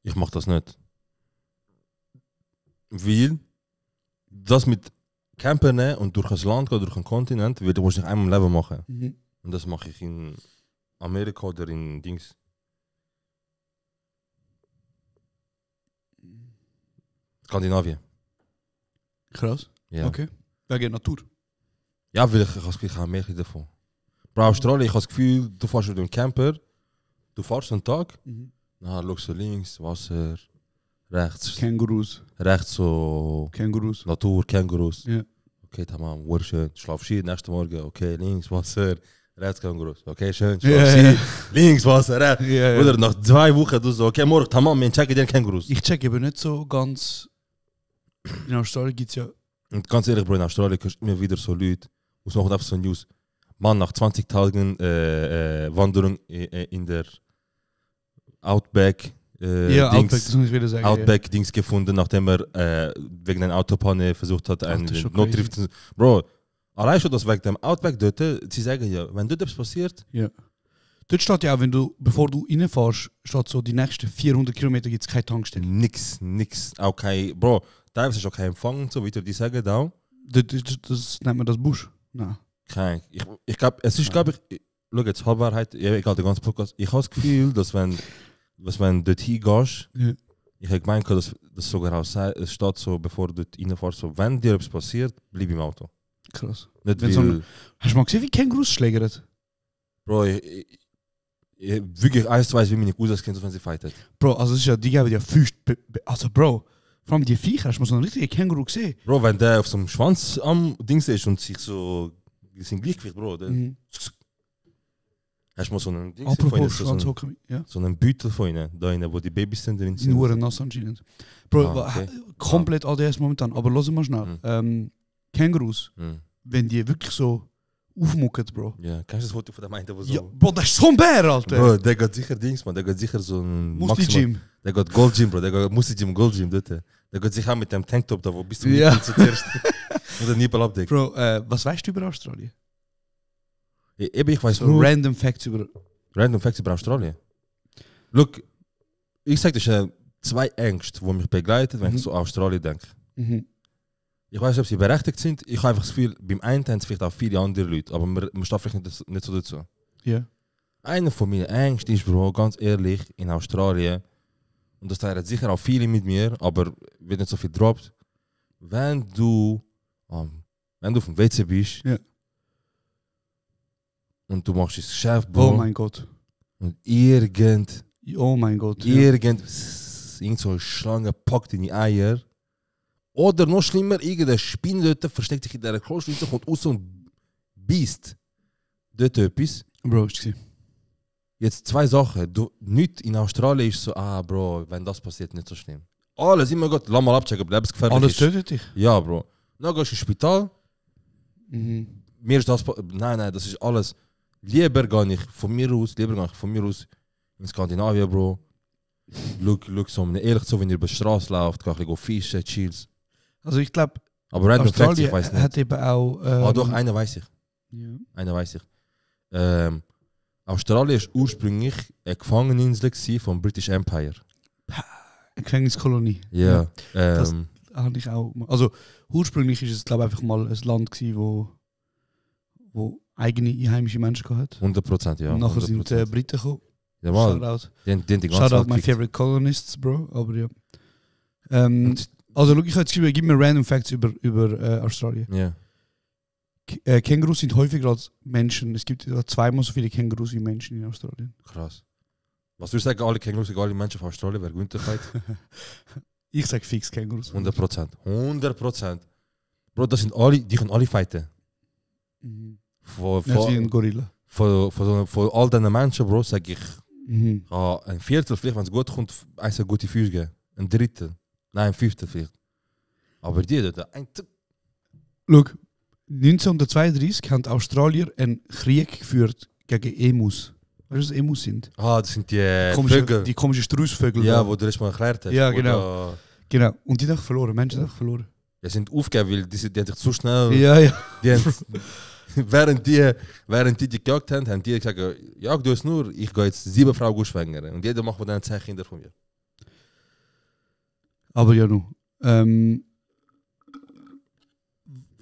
ich mach das nicht. Weil das mit Camper nehmen und durch ein Land gehen, durch einen Kontinent, würde ich einmal im Leben machen. Mhm. Und das mache ich in Amerika oder in Dings. Skandinavien. Krass. Ja. Okay. Wegen Natur. Ja, weil ich habe das Gefühl, ich habe mehr davon. Bei Australien, ich habe das Gefühl, du fährst mit dem Camper, du fährst einen Tag, dann schaust du links, Wasser, rechts, Kängurus. rechts so Kängurus. Natur, Kängurus. Ja. Okay, tamam, wunderschön. Schlaf schön, nächsten Morgen, okay, links, Wasser, rechts, Kängurus. Okay, schön, Ja, schlaf ja. schön, links, Wasser, rechts. Ja, ja. Oder nach 2 Wochen, du so, okay, morgen, tamam, wir checken den Kängurus. Ich check aber nicht so ganz. In Australien gibt es ja. Und ganz ehrlich, Bro, in Australien hörst du immer wieder so Leute, muss man auch einfach so News. Mann, nach 20 Tagen Wanderung in der Outback, Ja, Outback, das muss ich wieder sagen. Outback-Dings gefunden, nachdem er wegen einer Autopanne versucht hat, Ach, einen das ist schon Notriff zu... Bro, allein schon das wegen dem Outback dort, sie sagen ja, wenn dort etwas passiert... Ja. Dort steht ja auch, wenn du, bevor du reinfährst, steht so, die nächsten 400 Kilometer gibt es keine Tankstelle. Nix. Auch kein... Bro, teilweise ist auch kein Empfang und so weiter, die sagen da. Das nennt man das Busch. Nein. Kein. Ich glaube, es ist, glaube ich... Schau jetzt, Halbwahrheit, ja, egal, der ganze Podcast. Ich habe das Gefühl, dass wenn du dort hingehst, Ja. ich habe gemeint, dass das sogar auch sei, es steht so, bevor du dort reinfährst, so, wenn dir etwas passiert, bleib im Auto. Krass. Nicht Wenn weil, so Hast du mal gesehen, wie Kängurus schlägern? Bro, ich wirklich eins weiß, wie meine Cousins kennen, wenn sie fighten. Bro, also es ist ja, die geben ja Füße. Also Bro, vor allem die Viecher, hast du mal so einen richtigen Känguru gesehen? Bro, wenn der auf so einem Schwanz am Dings ist und sich so, die sind Gleichgewicht, Bro, der, hast du mal so einen Dings von ihnen, Apropos so, Schwanzhocken, ja. so einen Beutel von ihnen, da innen, wo die Babys sind drin sind. Nur nass anscheinend. Bro, Okay. komplett ADS momentan. Aber lass mal schnell. Kängurus, wenn die wirklich so aufmucken, Bro. Ja, kennst du das Foto von dem einen, der so... Ja, Bro, das ist so ein Bär, Alter. Bro, der geht sicher Dings, man, der geht sicher so ein... Musti-Gym. Der geht Gold Gym, Bro, der geht Musti-Gym, Gold Gym dort. Der geht sicher mit dem Tanktop da, wo bist du Ja. zuerst. Und den Nippel abdeckt. Bro, was weißt du über Australien? Eben, ich weiß So nur... random Facts über... Random Facts über Australien. Look, ich sag dir 2 Ängste, die mich begleiten, wenn ich so an Australien denke. Mhm. Ich weiß nicht, ob sie berechtigt sind. Ich habe einfach das Gefühl, beim einen haben es vielleicht auch viele andere Leute, aber man steht vielleicht nicht so dazu. Ja. Einer von meinen Ängsten ist, Bro, ganz ehrlich, in Australien, und das teilen sicher auch viele mit mir, aber wird nicht so viel droppt, wenn du auf dem WC bist Ja. und du machst das Geschäft, Bro, Oh mein Gott. und irgend Oh mein Gott. irgend so eine Schlange packt in die Eier. Oder noch schlimmer, irgendeine Spinne dort versteckt sich in dieser Kloschüssel, kommt aus und beißt dort etwas. Bro, ist gesehen. Jetzt 2 Sachen. Nichts in Australien ist so, Bro, wenn das passiert, nicht so schlimm. Alles immer gut, lass mal abchecken, ob lebensgefährlich Alles ist. tötet dich. Ja, Bro. Dann gehst du ins Spital. Mhm. Mir ist das... Nein, das ist alles... Lieber gehe ich von mir aus in Skandinavien, Bro. Look so, ehrlich so, wenn ihr über die Straße lauft, kann ich fischen, chills. Also ich glaube, Aber Random Facts, Australien ich weiß nicht. hat eben auch... Doch, eine weiß ich. Ja. Eine weiß ich. Australien war ursprünglich eine Gefangeninsel gewesen vom British Empire. Eine Gefängniskolonie. Ja. Das habe ich auch... Also ursprünglich ist es, glaube ich, einfach mal ein Land gewesen, wo eigene einheimische Menschen hatte. 100%, ja. Und nachher 100%. sind Briten gekommen. Ja, mal. Shoutout. Die haben die ganze Shoutout Welt my gekickt. favorite colonists, Bro. Aber ja. Also, schau, ich habe jetzt geschrieben, gib mir Random Facts über Australien. Ja. Kängurus sind häufiger als Menschen. Es gibt zweimal so viele Kängurus wie Menschen in Australien. Krass. Was würdest du sagen, alle Kängurus, alle Menschen von Australien, wer gewinnt den Fight? Ich sage fix Kängurus. 100%. 100%. Bro, das sind alle, die können alle fighten. Mhm. Von Das ist wie ein Gorilla. all diesen Menschen, Bro, sage ich, Mhm. ein Viertel, vielleicht, wenn es gut kommt, eins eine gute Füße geben. Ein Drittel. Nein, ein Fünftel vielleicht. Aber die dort, Schau, 1932 haben die Australier einen Krieg geführt gegen Emus. Weißt du, was Emus sind? das sind die Vögel. Die komischen Straußvögel. Ja, da. wo du das mal erklärt hast. Ja, Wo genau. Genau. Und die haben verloren. Menschen haben verloren. Die sind aufgegeben, weil die haben sich zu schnell... Ja, ja. Die haben, während die gejagt haben die gesagt, jag du es nur, ich gehe jetzt 7 Frauen schwängern. Und jeder macht von denen 10 Kinder von mir. Aber ja, nu.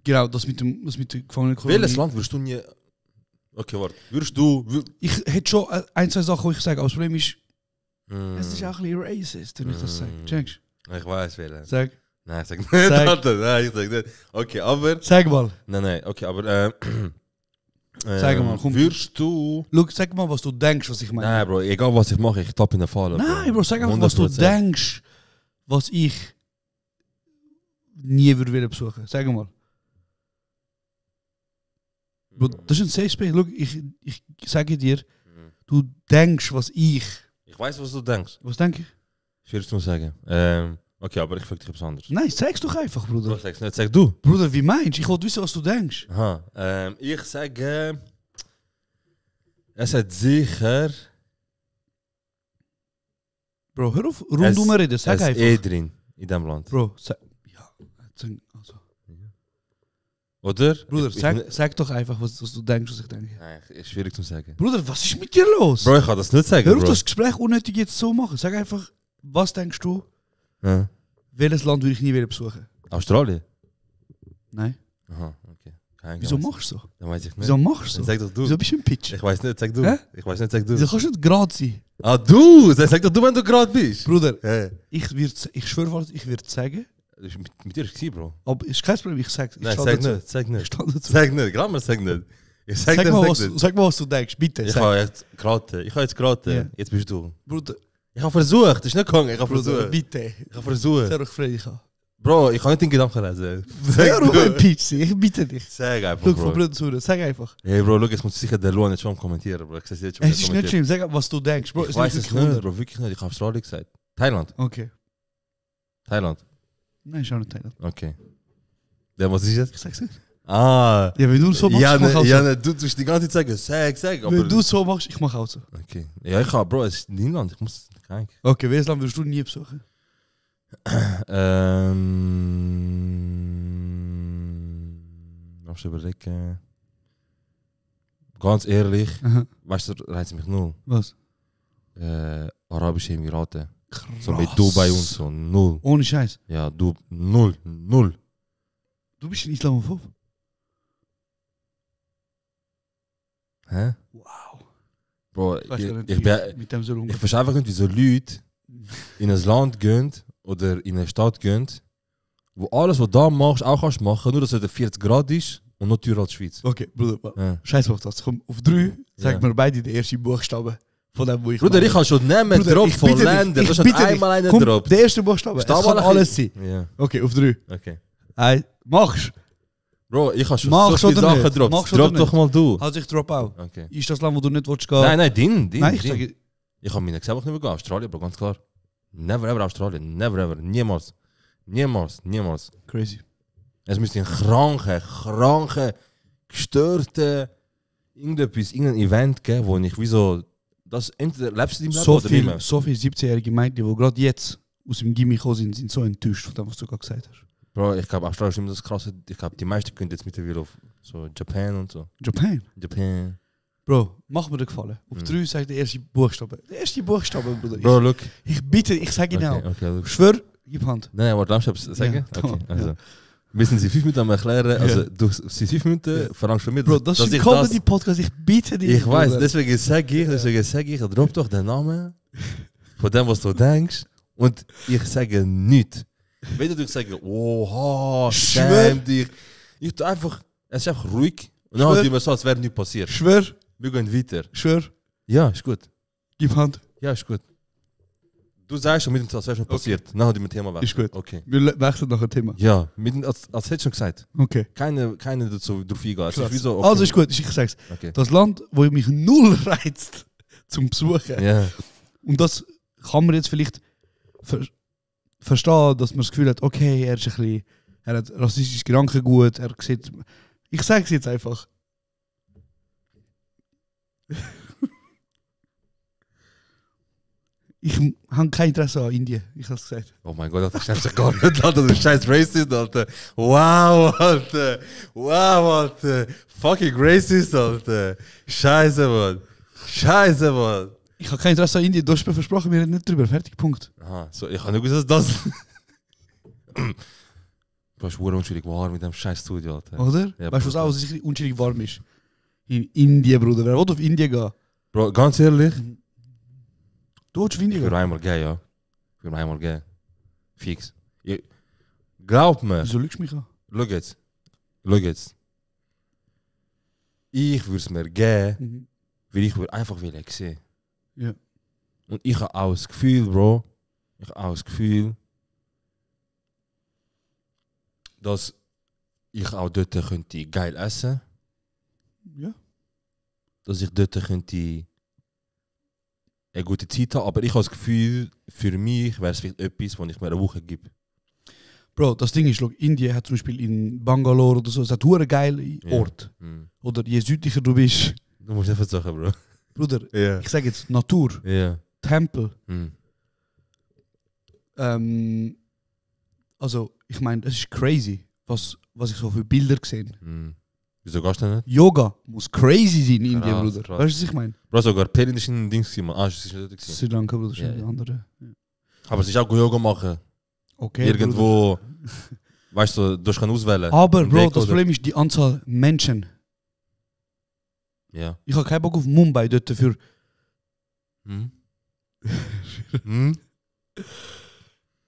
Genau, das mit der Gefangenenkolonie. Welches Land würdest du nie... Okay, warte. Würdest du... Ich hätte schon ein, zwei Sachen, die ich sage, aber das Problem ist, Mm. es ist auch ein bisschen racist, wenn ich das sage. Checkst Ich weiß welchen. Sag. Nein, ich sag nicht. Sag. Warte, nein, ich sag nicht. Okay, aber... Sag mal. Nein, okay, aber... Sag mal, komm. Würdest du... Schau, sag mal, was du denkst, was ich meine. Nein, Bro, egal was ich mache, ich tapp in den Fall. Nein, Bro, sag einfach, was du 100%. denkst, was ich nie würde wieder besuchen. Sag mal. Bro, das ist ein Safe Space. Schau, ich sage dir, du denkst, was ich... Ich weiß, was du denkst. Was denke ich? Schwierig zu sagen. Okay, aber ich frage dich etwas anderes. Nein, sag's doch einfach, Bro, Bruder. sag's nicht, sag du. Bruder, wie meinst du? Ich wollte wissen, was du denkst. Aha. Ich sage... Es hat sicher... Bro, hör auf, rundum reden, sag es einfach. drin, in diesem Land. Bro, sag... Ja, also... Oder? Bruder, Ich- sag doch einfach, was du denkst, was ich denke. Nein, ist schwierig zu sagen. Bruder, was ist mit dir los? Bro, ich kann das nicht sagen, hör auf, Bro. das Gespräch unnötig jetzt so machen. Sag einfach, was denkst du, Ja. welches Land würde ich nie wieder besuchen? Australien? Nein. Aha, okay. Kein Wieso Glas. machst du so? Dann weiß ich nicht. Wieso machst du Dann so? sag doch du. Wieso bist du ein Pitch? Ich weiß nicht, sag du. Hä? Ich weiß nicht, sag du. Wieso kannst du nicht gerade sein? Ah, du! Sag doch du, wenn du gerade bist. Bruder, Ja. ich schwöre, ich würde sagen, Das ist mit dir gewesen, Bro. aber ist kein Problem, ich sag Nein, stehe sag dazu. nicht, sag Ich nicht. stehe dazu. Sag nicht, Grammer, sag nicht. Ich sag Sag nicht, mal, sag nicht. sag mal, was du denkst, bitte. Ich Sag. habe jetzt geraten. Ich habe jetzt geraten. Ja. Jetzt bist du. Bruder, Ich habe versucht, das ist nicht gegangen. Ich habe Bruder, versucht. bitte. Ich habe versucht. Sei doch freudig an. Bro, ich kann nicht in Gedanken lesen. Hör auf, ein du. Pitch sein, ich bitte dich. Sag einfach, Schau, von Bro. Bruder zu, sag einfach. Hey, Bro, look, jetzt muss sicher der Luan jetzt schon kommentieren, Bro. Ich sehe jetzt schon, Es wie er ist nicht kommentiert. schlimm, sag, was du denkst. Bro, Ich weiß es wirklich nicht, Wunder. Bro. Wirklich nicht. Ich habe Australien gesagt. Thailand. Okay. Thailand. Nein, schau nicht Thailand. Okay. Ja, was ist das? Ich sag's nicht. Ah. Ja, wenn du so machst, Ja, ich mach auch so. ja, du tust die ganze Zeit sagen, sag. Aber Wenn du so machst, ich mach auch so. okay. Ja, ich kann, Bro, es ist Niemand. Ich muss. Kijk. Okay, welches Land würdest du nie besuchen? Lass überlegen. Ganz ehrlich, Aha. weißt du, reizt mich null. Was? Arabische Emirate. Krass. So bei Dubai und so. Null. Ohne Scheiß. Ja, du. Null. Null. Du bist ein Islamophob? Hä? Wow. Bro, Ich weiß gar nicht, ich wie bin. mit dem so Ich umgehen. verstehe einfach nicht, wieso Leute in ein Land gehen oder in eine Stadt gehen, wo alles, was du da machst, auch kannst machen, nur dass es 40 Grad ist und noch teurer als die Schweiz. Okay, Bruder, Ja. Scheiß auf das. Komm, auf 3 sag Ja. mir beide die ersten Buchstaben von dem, wo ich Bruder, meine. ich kann schon nehmen, Bruder, Drop ich von bitte dich, Ländern. ich Das ist bitte dich. einmal einen Komm, Drop. der erste Buchstabe. Es Steh kann mal ein alles sein. bisschen. Ja, Okay, auf 3. okay. Machst. Bro, ich habe schon Machst so viele oder Sachen nicht? gedroppt. Machst oder Drop doch nicht? mal du. Also ich drop auch. Okay. Ist das Land, wo du nicht willst gehen? Nein, din. Nein, ich din. sage... Ich habe meine selber nicht mehr gehen. Australien, Bro, ganz klar. Never ever Australien. Never ever. Niemals. Niemals. Niemals. Crazy. Es müsste ein kranke, gestörte, irgendein Event geben, wo ich wieso, das entweder lebst du im Leben So oder nicht mehr. viele 17-jährige Mädchen, die gerade jetzt aus dem Gimmi gekommen sind so enttäuscht von dem, was du gerade gesagt hast. Bro, ich glaube, Australien ist immer das Krasse. Ich glaube, die meisten können jetzt mittlerweile auf so Japan und so. Japan? Japan. Bro, mach mir den Gefallen. Auf 3 sag der erste Buchstabe. Der erste Buchstabe, Bruder. Bro, look. Ich bitte, ich sag Ihnen auch. Okay, look. Schwör, gib Hand. Nein, warte, darfst du etwas sagen? Ja, Okay, ja. also. Müssen Sie 5 Minuten am erklären? Also, du sie 5 Minuten verlangst von mir, Bro, das ist ein Comedy-Podcast, ich bitte dich. Ich weiß, Bruder. deswegen sage ich, drop doch den Namen von dem, was du denkst. Und ich sage nichts. Wenn du sagst, oha, schäm dich. Ich tue einfach, es ist einfach ruhig. Und dann tun wir so, als wäre nichts passiert. Schwör. Wir gehen weiter. Schwör. Ja, ist gut. Gib Hand. Ja, ist gut. Du sagst schon, mit dem, als wäre schon passiert. Dann hat mit dem Thema weg. Ist gut. Okay. Wir wechseln noch ein Thema. Ja, als hättest du schon gesagt. Okay. Keine dazu drauf eingehen. Es ist wie so, Also ist gut, ich sag's. Okay. Das Land, wo mich null reizt zum Besuchen. Ja. Und das kann man jetzt vielleicht verstehen, dass man das Gefühl hat, okay, er ist ein bisschen, er hat rassistisches Gedankengut, er sieht. Ich sag's jetzt einfach. Ich habe kein Interesse an Indien, ich hab's gesagt. Oh mein Gott, das scheiße gar nicht, Alter. Du scheiß Racist, Alter. Wow, Alter. Wow, Alter. Fucking Racist, Alter. Scheiße, Mann. Scheiße, Mann. Ich habe kein Interesse an Indien, du hast mir versprochen, wir reden nicht drüber. Fertig, Punkt. Aha, so, ich habe nur gesagt, dass das. Du hast unschuldig warm mit dem scheiß Studio, Alter. Oder? Ja, weißt du, was auch sicher unschuldig warm ist? In Indien, Bruder. Wer will auf Indien gehen? Bro, ganz ehrlich. Du willst auf Indien Ich gehen? würde einmal gehen, ja. Ich würde einmal gehen. Fix. Glaub mir. Wieso lügst du mich an? Schau jetzt. Schau jetzt. Ich würde es mir geben, weil ich würde einfach sehen. Ja. Und ich habe auch das Gefühl, Bro, dass ich auch dort könnte geil essen. Ja. Dass ich dort könnte eine gute Zeit haben. Aber ich habe das Gefühl, für mich wäre es vielleicht etwas, was ich mir eine Woche gebe. Bro, das Ding ist, look, Indien hat zum Beispiel in Bangalore oder so, es hat einen geilen Ort. Oder je südlicher du bist. Du musst einfach sagen, Bro. Bruder, Ja. ich sage jetzt Natur, Ja. Tempel. Also, ich meine, es ist crazy, was ich so für Bilder gesehen. Wieso gehst du nicht? Yoga muss crazy sein in Indien, Krass, Bruder. krass. Weißt du, was ich meine? Bro, sogar Pelin ist ein Ding gewesen, man. Ah, es ist nicht dort gewesen. Sri Lanka, Bruder, Ja, ist ja. andere. Ja. Aber es ist auch gut Yoga machen. Okay, Irgendwo, Bruder. weißt du, du kannst auswählen. Aber, Im Bro, Weg das oder- Problem ist die Anzahl Menschen. Ja. Ich habe keinen Bock auf Mumbai dort für.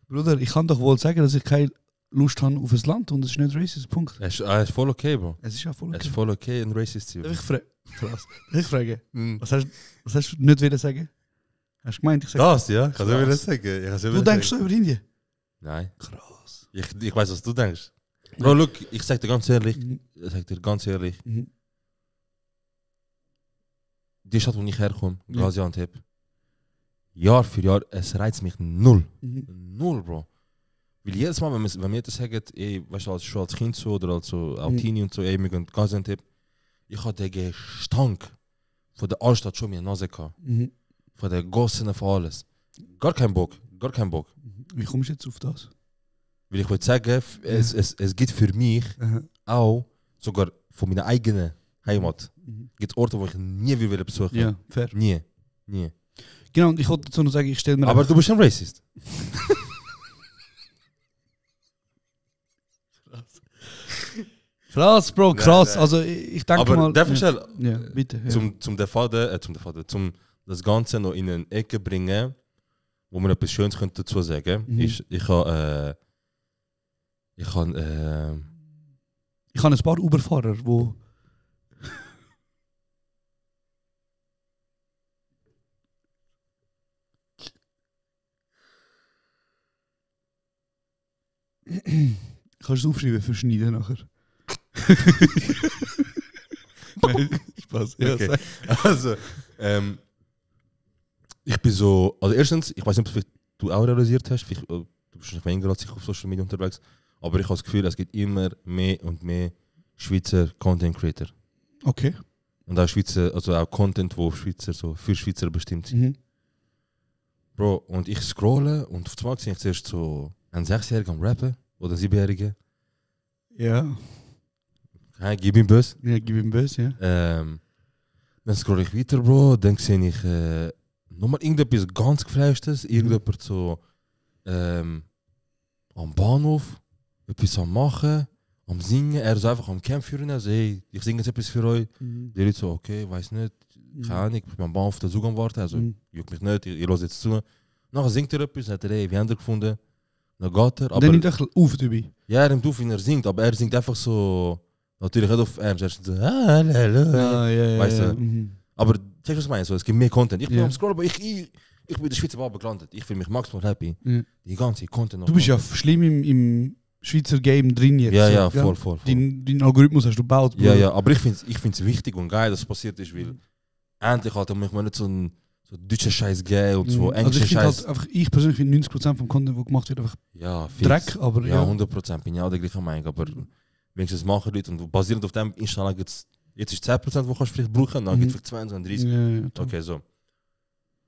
Bruder, ich kann doch wohl sagen, dass ich keine Lust habe auf ein Land und es ist nicht racist. Punkt. Es ist voll okay, Bro. Es ist ja voll Es okay. ist voll okay, ein Racist zu Darf sein. ich frage? Was hast du nicht wieder sagen? Hast du gemeint, ich sage. Das, ja? Kannst du Krass. wieder sagen? Ich kann's Du wieder denkst sagen. so über Indien? Nein. Krass. Ich weiß, was du denkst. Bro, look, ich sag dir ganz ehrlich, die Stadt, wo ich herkomme, Ja. Gaziantep, Jahr für Jahr, es reizt mich null. Mhm. Null, Bro. Weil jedes Mal, wenn mir das sagt, ey, weißt du, schon als Kind so oder als so Altini und so, ey, wir gehen Gaziantep, ich hatte den Gestank von der Altstadt schon in der Nase gehabt. Mhm. Von der Gossen, von alles. Gar kein Bock. Wie kommst du jetzt auf das? Weil ich würde sagen, es gibt für mich auch, sogar von meiner eigenen Heimat, gibt es Orte, wo ich nie will besuchen. Ja, fair. Nie. Genau, und ich wollte dazu noch sagen, ich stelle mir. Aber du bist ein Racist. Krass, Bro, krass. Nein. Also, ich denke Aber mal. darf ich schnell Ja, bitte. Ja. zum das Ganze noch in eine Ecke bringen, wo man etwas Schönes könnte dazu sagen. Ich habe Ich habe ein paar Uberfahrer, wo. Kannst du es aufschreiben für Schneiden nachher? Nein, Spaß. Ja, Okay. sag. Also, ich bin so, also erstens, ich weiß nicht, ob du auch realisiert hast, vielleicht, du bist nicht weniger als ich auf Social Media unterwegs, aber ich habe das Gefühl, es gibt immer mehr und mehr Schweizer Content Creator. Okay. Und auch Schweizer, also auch Content, wo Schweizer so für Schweizer bestimmt sind. Mhm. Bro, und ich scrolle und auf einmal sehe ich zuerst so einen 6-Jährigen am Rappen Oder 7-Jährige. Ja. Hey, gib ihm Bös. Ja, gib ihm böse, ja. Dann scroll ich weiter, Bro. Dann sehe ich nochmal irgendetwas ganz Gefleischtes. Irgendjemand so am Bahnhof etwas am Machen, am Singen. Er ist einfach am Camp führen. Also, hey, ich singe jetzt etwas für euch. Die Leute so, okay, weiß nicht. Keine Ahnung, ich bin am Bahnhof der Zug am Warten. Also, juckt mich nicht, ihr hört jetzt zu. Nachher singt er etwas, hat er, hey, wie haben wir gefunden? Dann geht er. Aber dann nimmt er auf dabei. Ja, er nimmt auf, wenn er singt, aber er singt einfach so. Natürlich nicht auf Ernst, er singt so, halleluja. Ja, weißt du? Mhm. Aber check was ich meine, so, es gibt mehr Content. Ich bin Ja. am Scrollen, aber ich bin in der Schweizer Bubble gelandet. Ich fühle mich maximal happy. Ja. Die ganze Content. Du bist ja schlimm im Schweizer Game drin jetzt. Ja, so, ja, voll. Dein Algorithmus hast du gebaut. Ja, ja, aber ich find's wichtig und geil, dass es passiert ist, weil endlich halt mich mal nicht so ein deutscher Scheiß geben und so Also englischer ich finde Scheiß. halt einfach, ich persönlich finde 90% vom Content, der gemacht wird, einfach Ja, fix. Dreck, aber Ja, ja. 100% bin ich auch der gleichen Meinung, aber wenigstens machen Leute und basierend auf dem installieren jetzt ist 10%, wo kannst du vielleicht brauchen, dann gibt es 20 und 30. Ja, toll. Okay, so.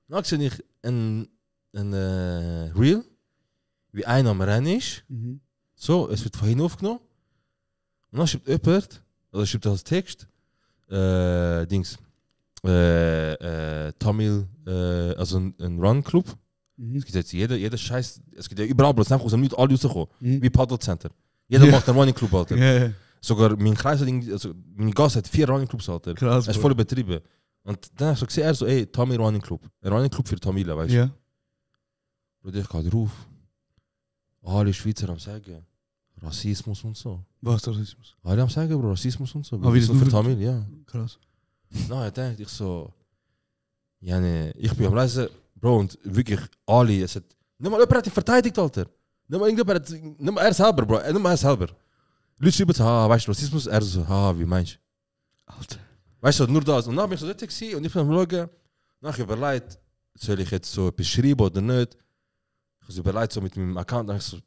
Dann sehe ich ein Reel, wie einer am Rennen ist. Mhm. So, es wird von hinten aufgenommen. Und dann schreibt jemand, oder schreibt als Text, Tamil, also ein Run-Club. Mhm. Es gibt jetzt jeder Scheiß, es gibt ja überall, aber es sind einfach aus dem Nichts alle rausgekommen. Mhm. Wie Paddle Center. Jeder Ja. macht einen Running Club, Alter. Ja, ja. Sogar mein Kreis hat, also mein Gast hat 4 Running Clubs, Alter. Krass, Er ist Bro. voll übertrieben. Und dann habe ich so gesehen, er so, ey, Tamil Running Club. Ein Running Club für Tamiler, weißt du? Ja. Und ich gehe drauf. Alle Schweizer am sagen, Rassismus und so. Was Rassismus? Alle am sagen, Bro, Rassismus und so. Aber wie das nur für nur- Tamil, ja. Krass. Na, ich dachte ich so, ja, nee, ich bin am Reisen, Bro, und wirklich alle, es hat, nicht mal jemand hat ihn verteidigt, Alter. Nicht mal irgendjemand hat, nicht mal er selber, Bro, nicht mal er selber. Leute schreiben so, weißt du, Rassismus, er so, wie meinst du? Alter. Weißt du, nur das. Und dann bin ich so dort gewesen und ich bin am Schauen, nach überlegt, soll ich jetzt so etwas schreiben oder nicht? Ich habe so überlegt, so mit meinem Account, dann ich so,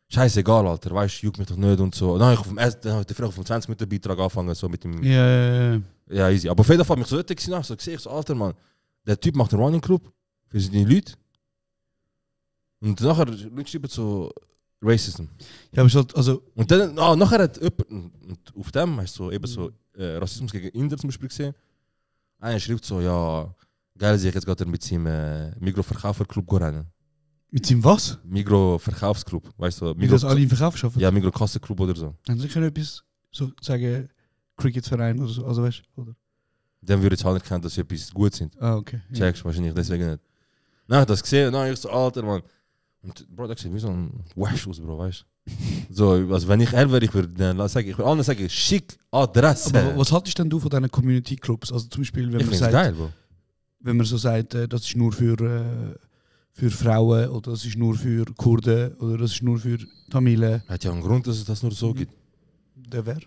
scheißegal, Alter, weißt du, juckt mich doch nicht und so. Und dann habe ich auf dem 20 Minuten Beitrag angefangen, so mit dem. Ja. Ja, easy. Aber auf jeden Fall bin ich so dort gewesen, so sehe ich so, Alter, Mann, der Typ macht einen Running Club für seine Leute. Und nachher, Leute schreiben so, Racism. Ja, aber halt, also, Und dann, nachher hat jemand, und auf dem hast du so, eben so Rassismus gegen Inder zum Beispiel gesehen. Einer schreibt so, ja, geil, sich jetzt gerade mit seinem Migros-Verkaufer-Club rennen. mit seinem was? Migros-Verkaufsclub, weißt du? Wie das alle im Verkauf schaffen? Ja, Migros-Kasse-Club oder so. Haben sie können etwas so sagen, Cricket-Verein oder so, also weißt du, oder? Dann würde ich halt erkennen, dass sie etwas gut sind. Ah, okay. Ja. Checkst wahrscheinlich, deswegen nicht. Dann habe ich das gesehen und dann ich so, Alter, Mann. Und Bro, das sieht wie so ein Wash aus, Bro, weißt du? So, also wenn ich er wäre, ich würde sagen, ich würde allen sagen, schick Adresse. Aber was haltest denn du von diesen Community-Clubs? Also zum Beispiel, wenn ich man finde es sagt, geil, Bro. wenn man so sagt, das ist nur für Frauen oder das ist nur für Kurden oder das ist nur für Tamilen, Hat ja einen Grund, dass es das nur so gibt. der wäre?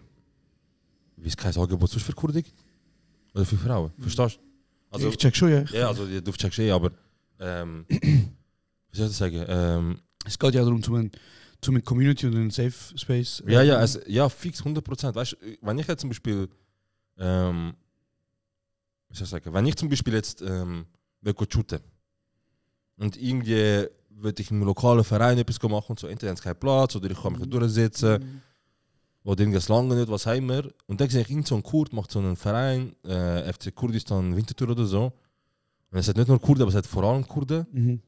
Wie es kein Angebot sonst für Kurden gibt? Oder für Frauen? Verstehst du? Also, Ich check schon, ja. ja, also du checkst aber wie soll ich das sagen? Es geht ja darum, zum eine Community und einen Safe Space. Ja, fix 100%. Weißt du, wenn ich jetzt zum Beispiel wie soll ich sagen, wenn ich zum Beispiel jetzt will shooten und irgendwie würde ich im lokalen Verein etwas machen und so, entweder haben sie keinen Platz oder ich kann mich nicht durchsetzen oder irgendwas lange nicht, was haben wir. Und dann sehe ich, irgend so ein Kurd macht so einen Verein, FC Kurdistan Winterthur oder so. Und es hat nicht nur Kurden, aber es hat vor allem Kurden. Mhm.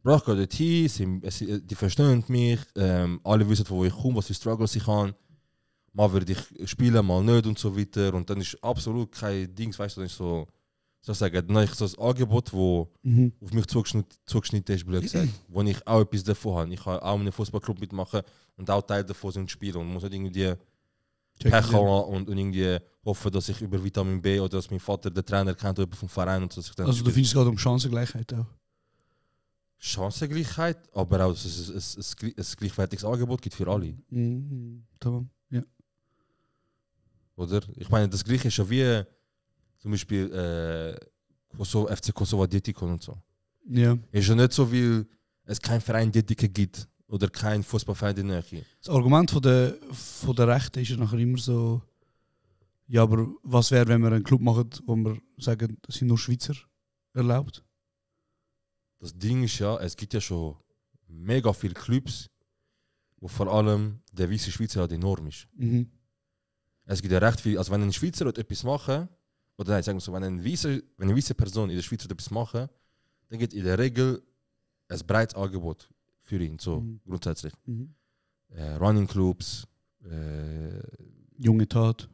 Bro, ich gehe dort hin, die verstehen mich, alle wissen, von wo ich komme, was für Struggles ich habe. Mal würde ich spielen, mal nicht und so weiter. Und dann ist absolut kein Ding, weißt du, dann ist so sagen, dann habe ich so ein Angebot, das auf mich zugeschnitten ist, blöd gesagt, wo ich auch etwas davon habe. Ich kann auch in einem Fußballclub mitmachen und auch Teil davon sind spielen. Und muss nicht irgendwie Pech haben und irgendwie hoffen, dass ich über Vitamin B oder dass mein Vater den Trainer kennt oder vom Verein und so. Dass ich dann Also du findest es gerade um Chancengleichheit auch? Chancengleichheit, aber auch, dass es ein gleichwertiges Angebot gibt für alle. Mhm. Tamam. Ja. Oder? Ich meine, das Gleiche ist ja wie zum Beispiel FC Kosovo Dietikon und so. Ja. Ist ja nicht so, weil es keinen Verein Dietike gibt oder kein Fußballverein in der Nähe. Das Argument von der Rechten ist ja nachher immer so, ja, aber was wäre, wenn wir einen Club machen, wo wir sagen, es sind nur Schweizer erlaubt? Das Ding ist ja, es gibt ja schon mega viele Clubs, wo vor allem der weiße Schweizer halt enorm ist. Mhm. Es gibt ja recht viel, also wenn ein Schweizer etwas machen, oder nein, sagen wir so, wenn eine weiße Person in der Schweiz etwas machen, dann gibt in der Regel ein breites Angebot für ihn, so grundsätzlich. Mhm. Running Clubs, Junge Tat.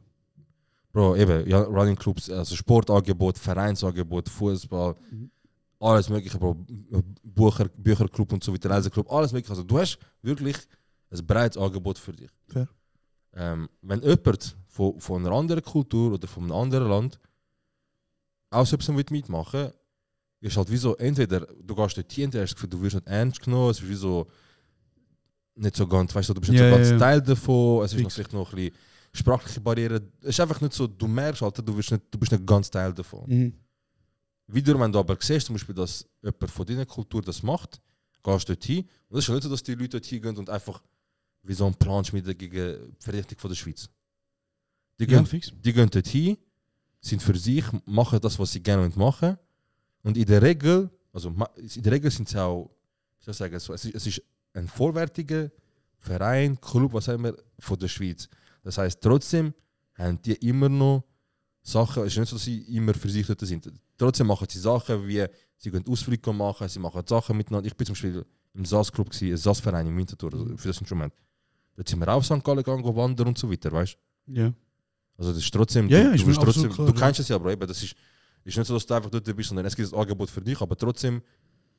Bro, eben, ja, Running Clubs, also Sportangebot, Vereinsangebot, Fußball, alles mögliche, Bro, Bücherclub und so weiter, Reiseclub, alles mögliche. Also du hast wirklich ein breites Angebot für dich. Fair. Wenn jemand von einer anderen Kultur oder von einem anderen Land auch so etwas mitmachen will, ist halt wie so, entweder du gehst dort hin, hast das Gefühl, du wirst nicht ernst genommen, es ist wie so nicht so ganz, weißt du, du bist nicht so ganz Teil davon, es ist noch vielleicht noch ein bisschen sprachliche Barrieren. Es ist einfach nicht so, du merkst halt, du bist nicht ganz Teil davon. Mhm. Wieder, wenn du aber siehst, zum Beispiel, dass jemand von deiner Kultur das macht, gehst du dort hin. Und es ist schon nicht so, dass die Leute dort hingehen und einfach wie so einen Plan schmieden gegen die Vernichtung von der Schweiz. Die gehen dort hin, sind für sich, machen das, was sie gerne machen. Und in der Regel sind sie auch, wie soll ich sagen, so, es ist ein vollwertiger Verein, Club, was auch immer, von der Schweiz. Das heisst, trotzdem haben die immer noch Sachen, es ist nicht so, dass sie immer für sich dort sind. Trotzdem machen sie Sachen, wie sie gehen Ausflüge machen, sie machen Sachen miteinander. Ich bin zum Beispiel im SAS-Club, ein SAS-Verein in Winterthur, also für das Instrument. Dort sind wir auch auf St. Gallen gegangen, wandern und so weiter, weißt du? Ja. Also das ist trotzdem, du kennst es ja, aber eben, das ist nicht so, dass du einfach dort bist, sondern es gibt ein Angebot für dich, aber trotzdem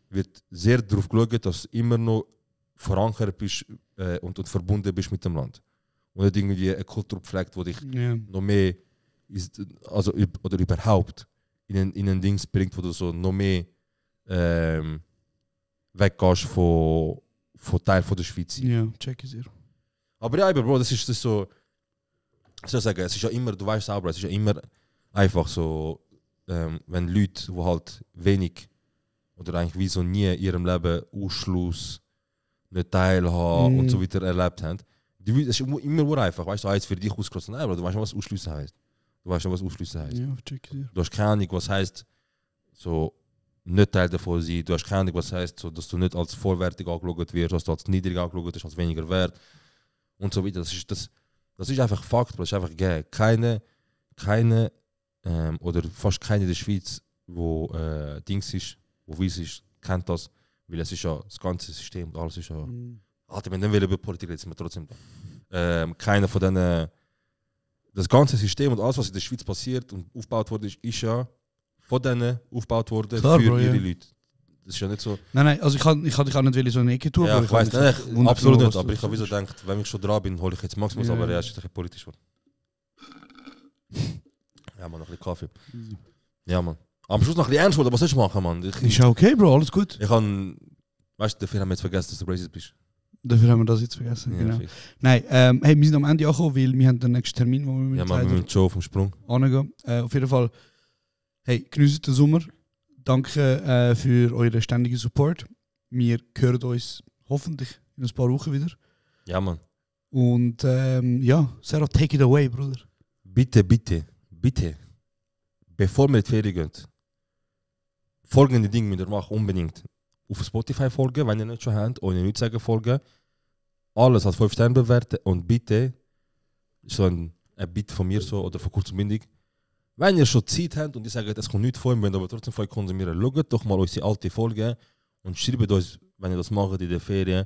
wird sehr darauf geschaut, dass du immer noch verankert bist und verbunden bist mit dem Land. Und nicht irgendwie eine Kultur pflegt, die dich noch mehr oder überhaupt in ein Ding bringt, wo du so noch mehr weggehst von Teil von der Schweiz. Ja, check es hier. Aber ja, Bro, das ist so. Ich soll sagen, es ist ja immer, du weißt selber, es ist ja immer einfach so, wenn Leute, die halt wenig oder eigentlich wie so nie in ihrem Leben Ausschluss, nicht teilhaben und so weiter erlebt haben. Es ist immer nur einfach, weißt du, jetzt für dich ausgeschlossen. Nein, Bro, du weißt schon, was Ausschlüsse heißt. Ja, check es hier. Du hast keine Ahnung, was heißt, so nicht Teil davon sein. Du hast keine Ahnung, was heißt, so, dass du nicht als vollwertig angeschaut wirst, dass du als niedrig angeschaut wirst, als weniger wert und so weiter. Das ist einfach Fakt, das ist einfach gegeben. Keine oder fast keine in der Schweiz, wo Dings ist, wo weiss ist, kennt das, weil es ist ja das ganze System und alles ist ja. Alter, wenn wir über Politik reden, sind wir trotzdem da. Keiner von denen, das ganze System und alles, was in der Schweiz passiert und aufgebaut wurde, ist ja von denen aufgebaut worden für ihre Leute. Das ist ja nicht so. Nein, also ich kann dich auch nicht so eine Ecke tun. Ja, ich weiß nicht, absolut nicht, aber ich habe wieso gedacht, wenn ich schon dran bin, hole ich jetzt Maximus, aber er ist ein bisschen politisch geworden. Ja, man, noch ein bisschen Kaffee. Ja, man. Am Schluss noch ein bisschen ernst worden, was sollst du machen, man? Ist ja okay, Bro, alles gut. Ich kann, weißt du, dafür haben wir jetzt vergessen, dass du racist bist. Dafür haben wir das jetzt vergessen, Ja, genau. fix. Nein, hey, wir sind am Ende angekommen, weil wir haben den nächsten Termin, wo wir Ja, man, wir müssen schon vom Sprung angehen. Auf jeden Fall, hey, genießt den Sommer. Danke für euren ständigen Support. Wir hören uns hoffentlich in ein paar Wochen wieder. Ja, man. Und ja, Sarah, take it away, Bruder. Bitte, bevor wir in die Ferien gehen, folgende Dinge müsst ihr machen, unbedingt. Auf Spotify folgen, wenn ihr nicht schon habt, ohne nichts sagen folgen. Alles als 5 Sterne bewerten und bitte, so ein Bit von mir so oder von kurzmündig, wenn ihr schon Zeit habt und ihr sagt, es kommt nicht vor, wir wollen aber trotzdem von euch konsumieren, schaut doch mal unsere alte Folge und schreibt uns, wenn ihr das macht in der Ferien,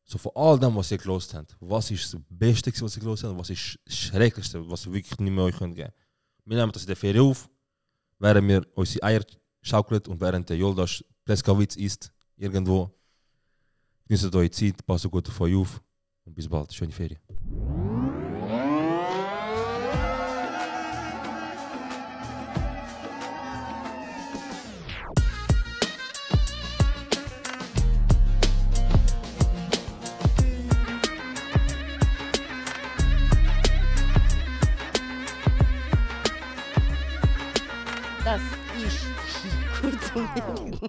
so von all dem, was ihr gelost habt. Was ist das Beste, was ihr gelost habt und was ist das Schrecklichste, was ihr wirklich nicht mehr euch geben könnt. Wir nehmen das in der Ferien auf, während wir unsere Eier schaukeln und während der Joldasch Pleskawitz isst, irgendwo. Genießt eure Zeit, passt gut auf euch auf und bis bald. Schöne Ferien. Das ist kurz und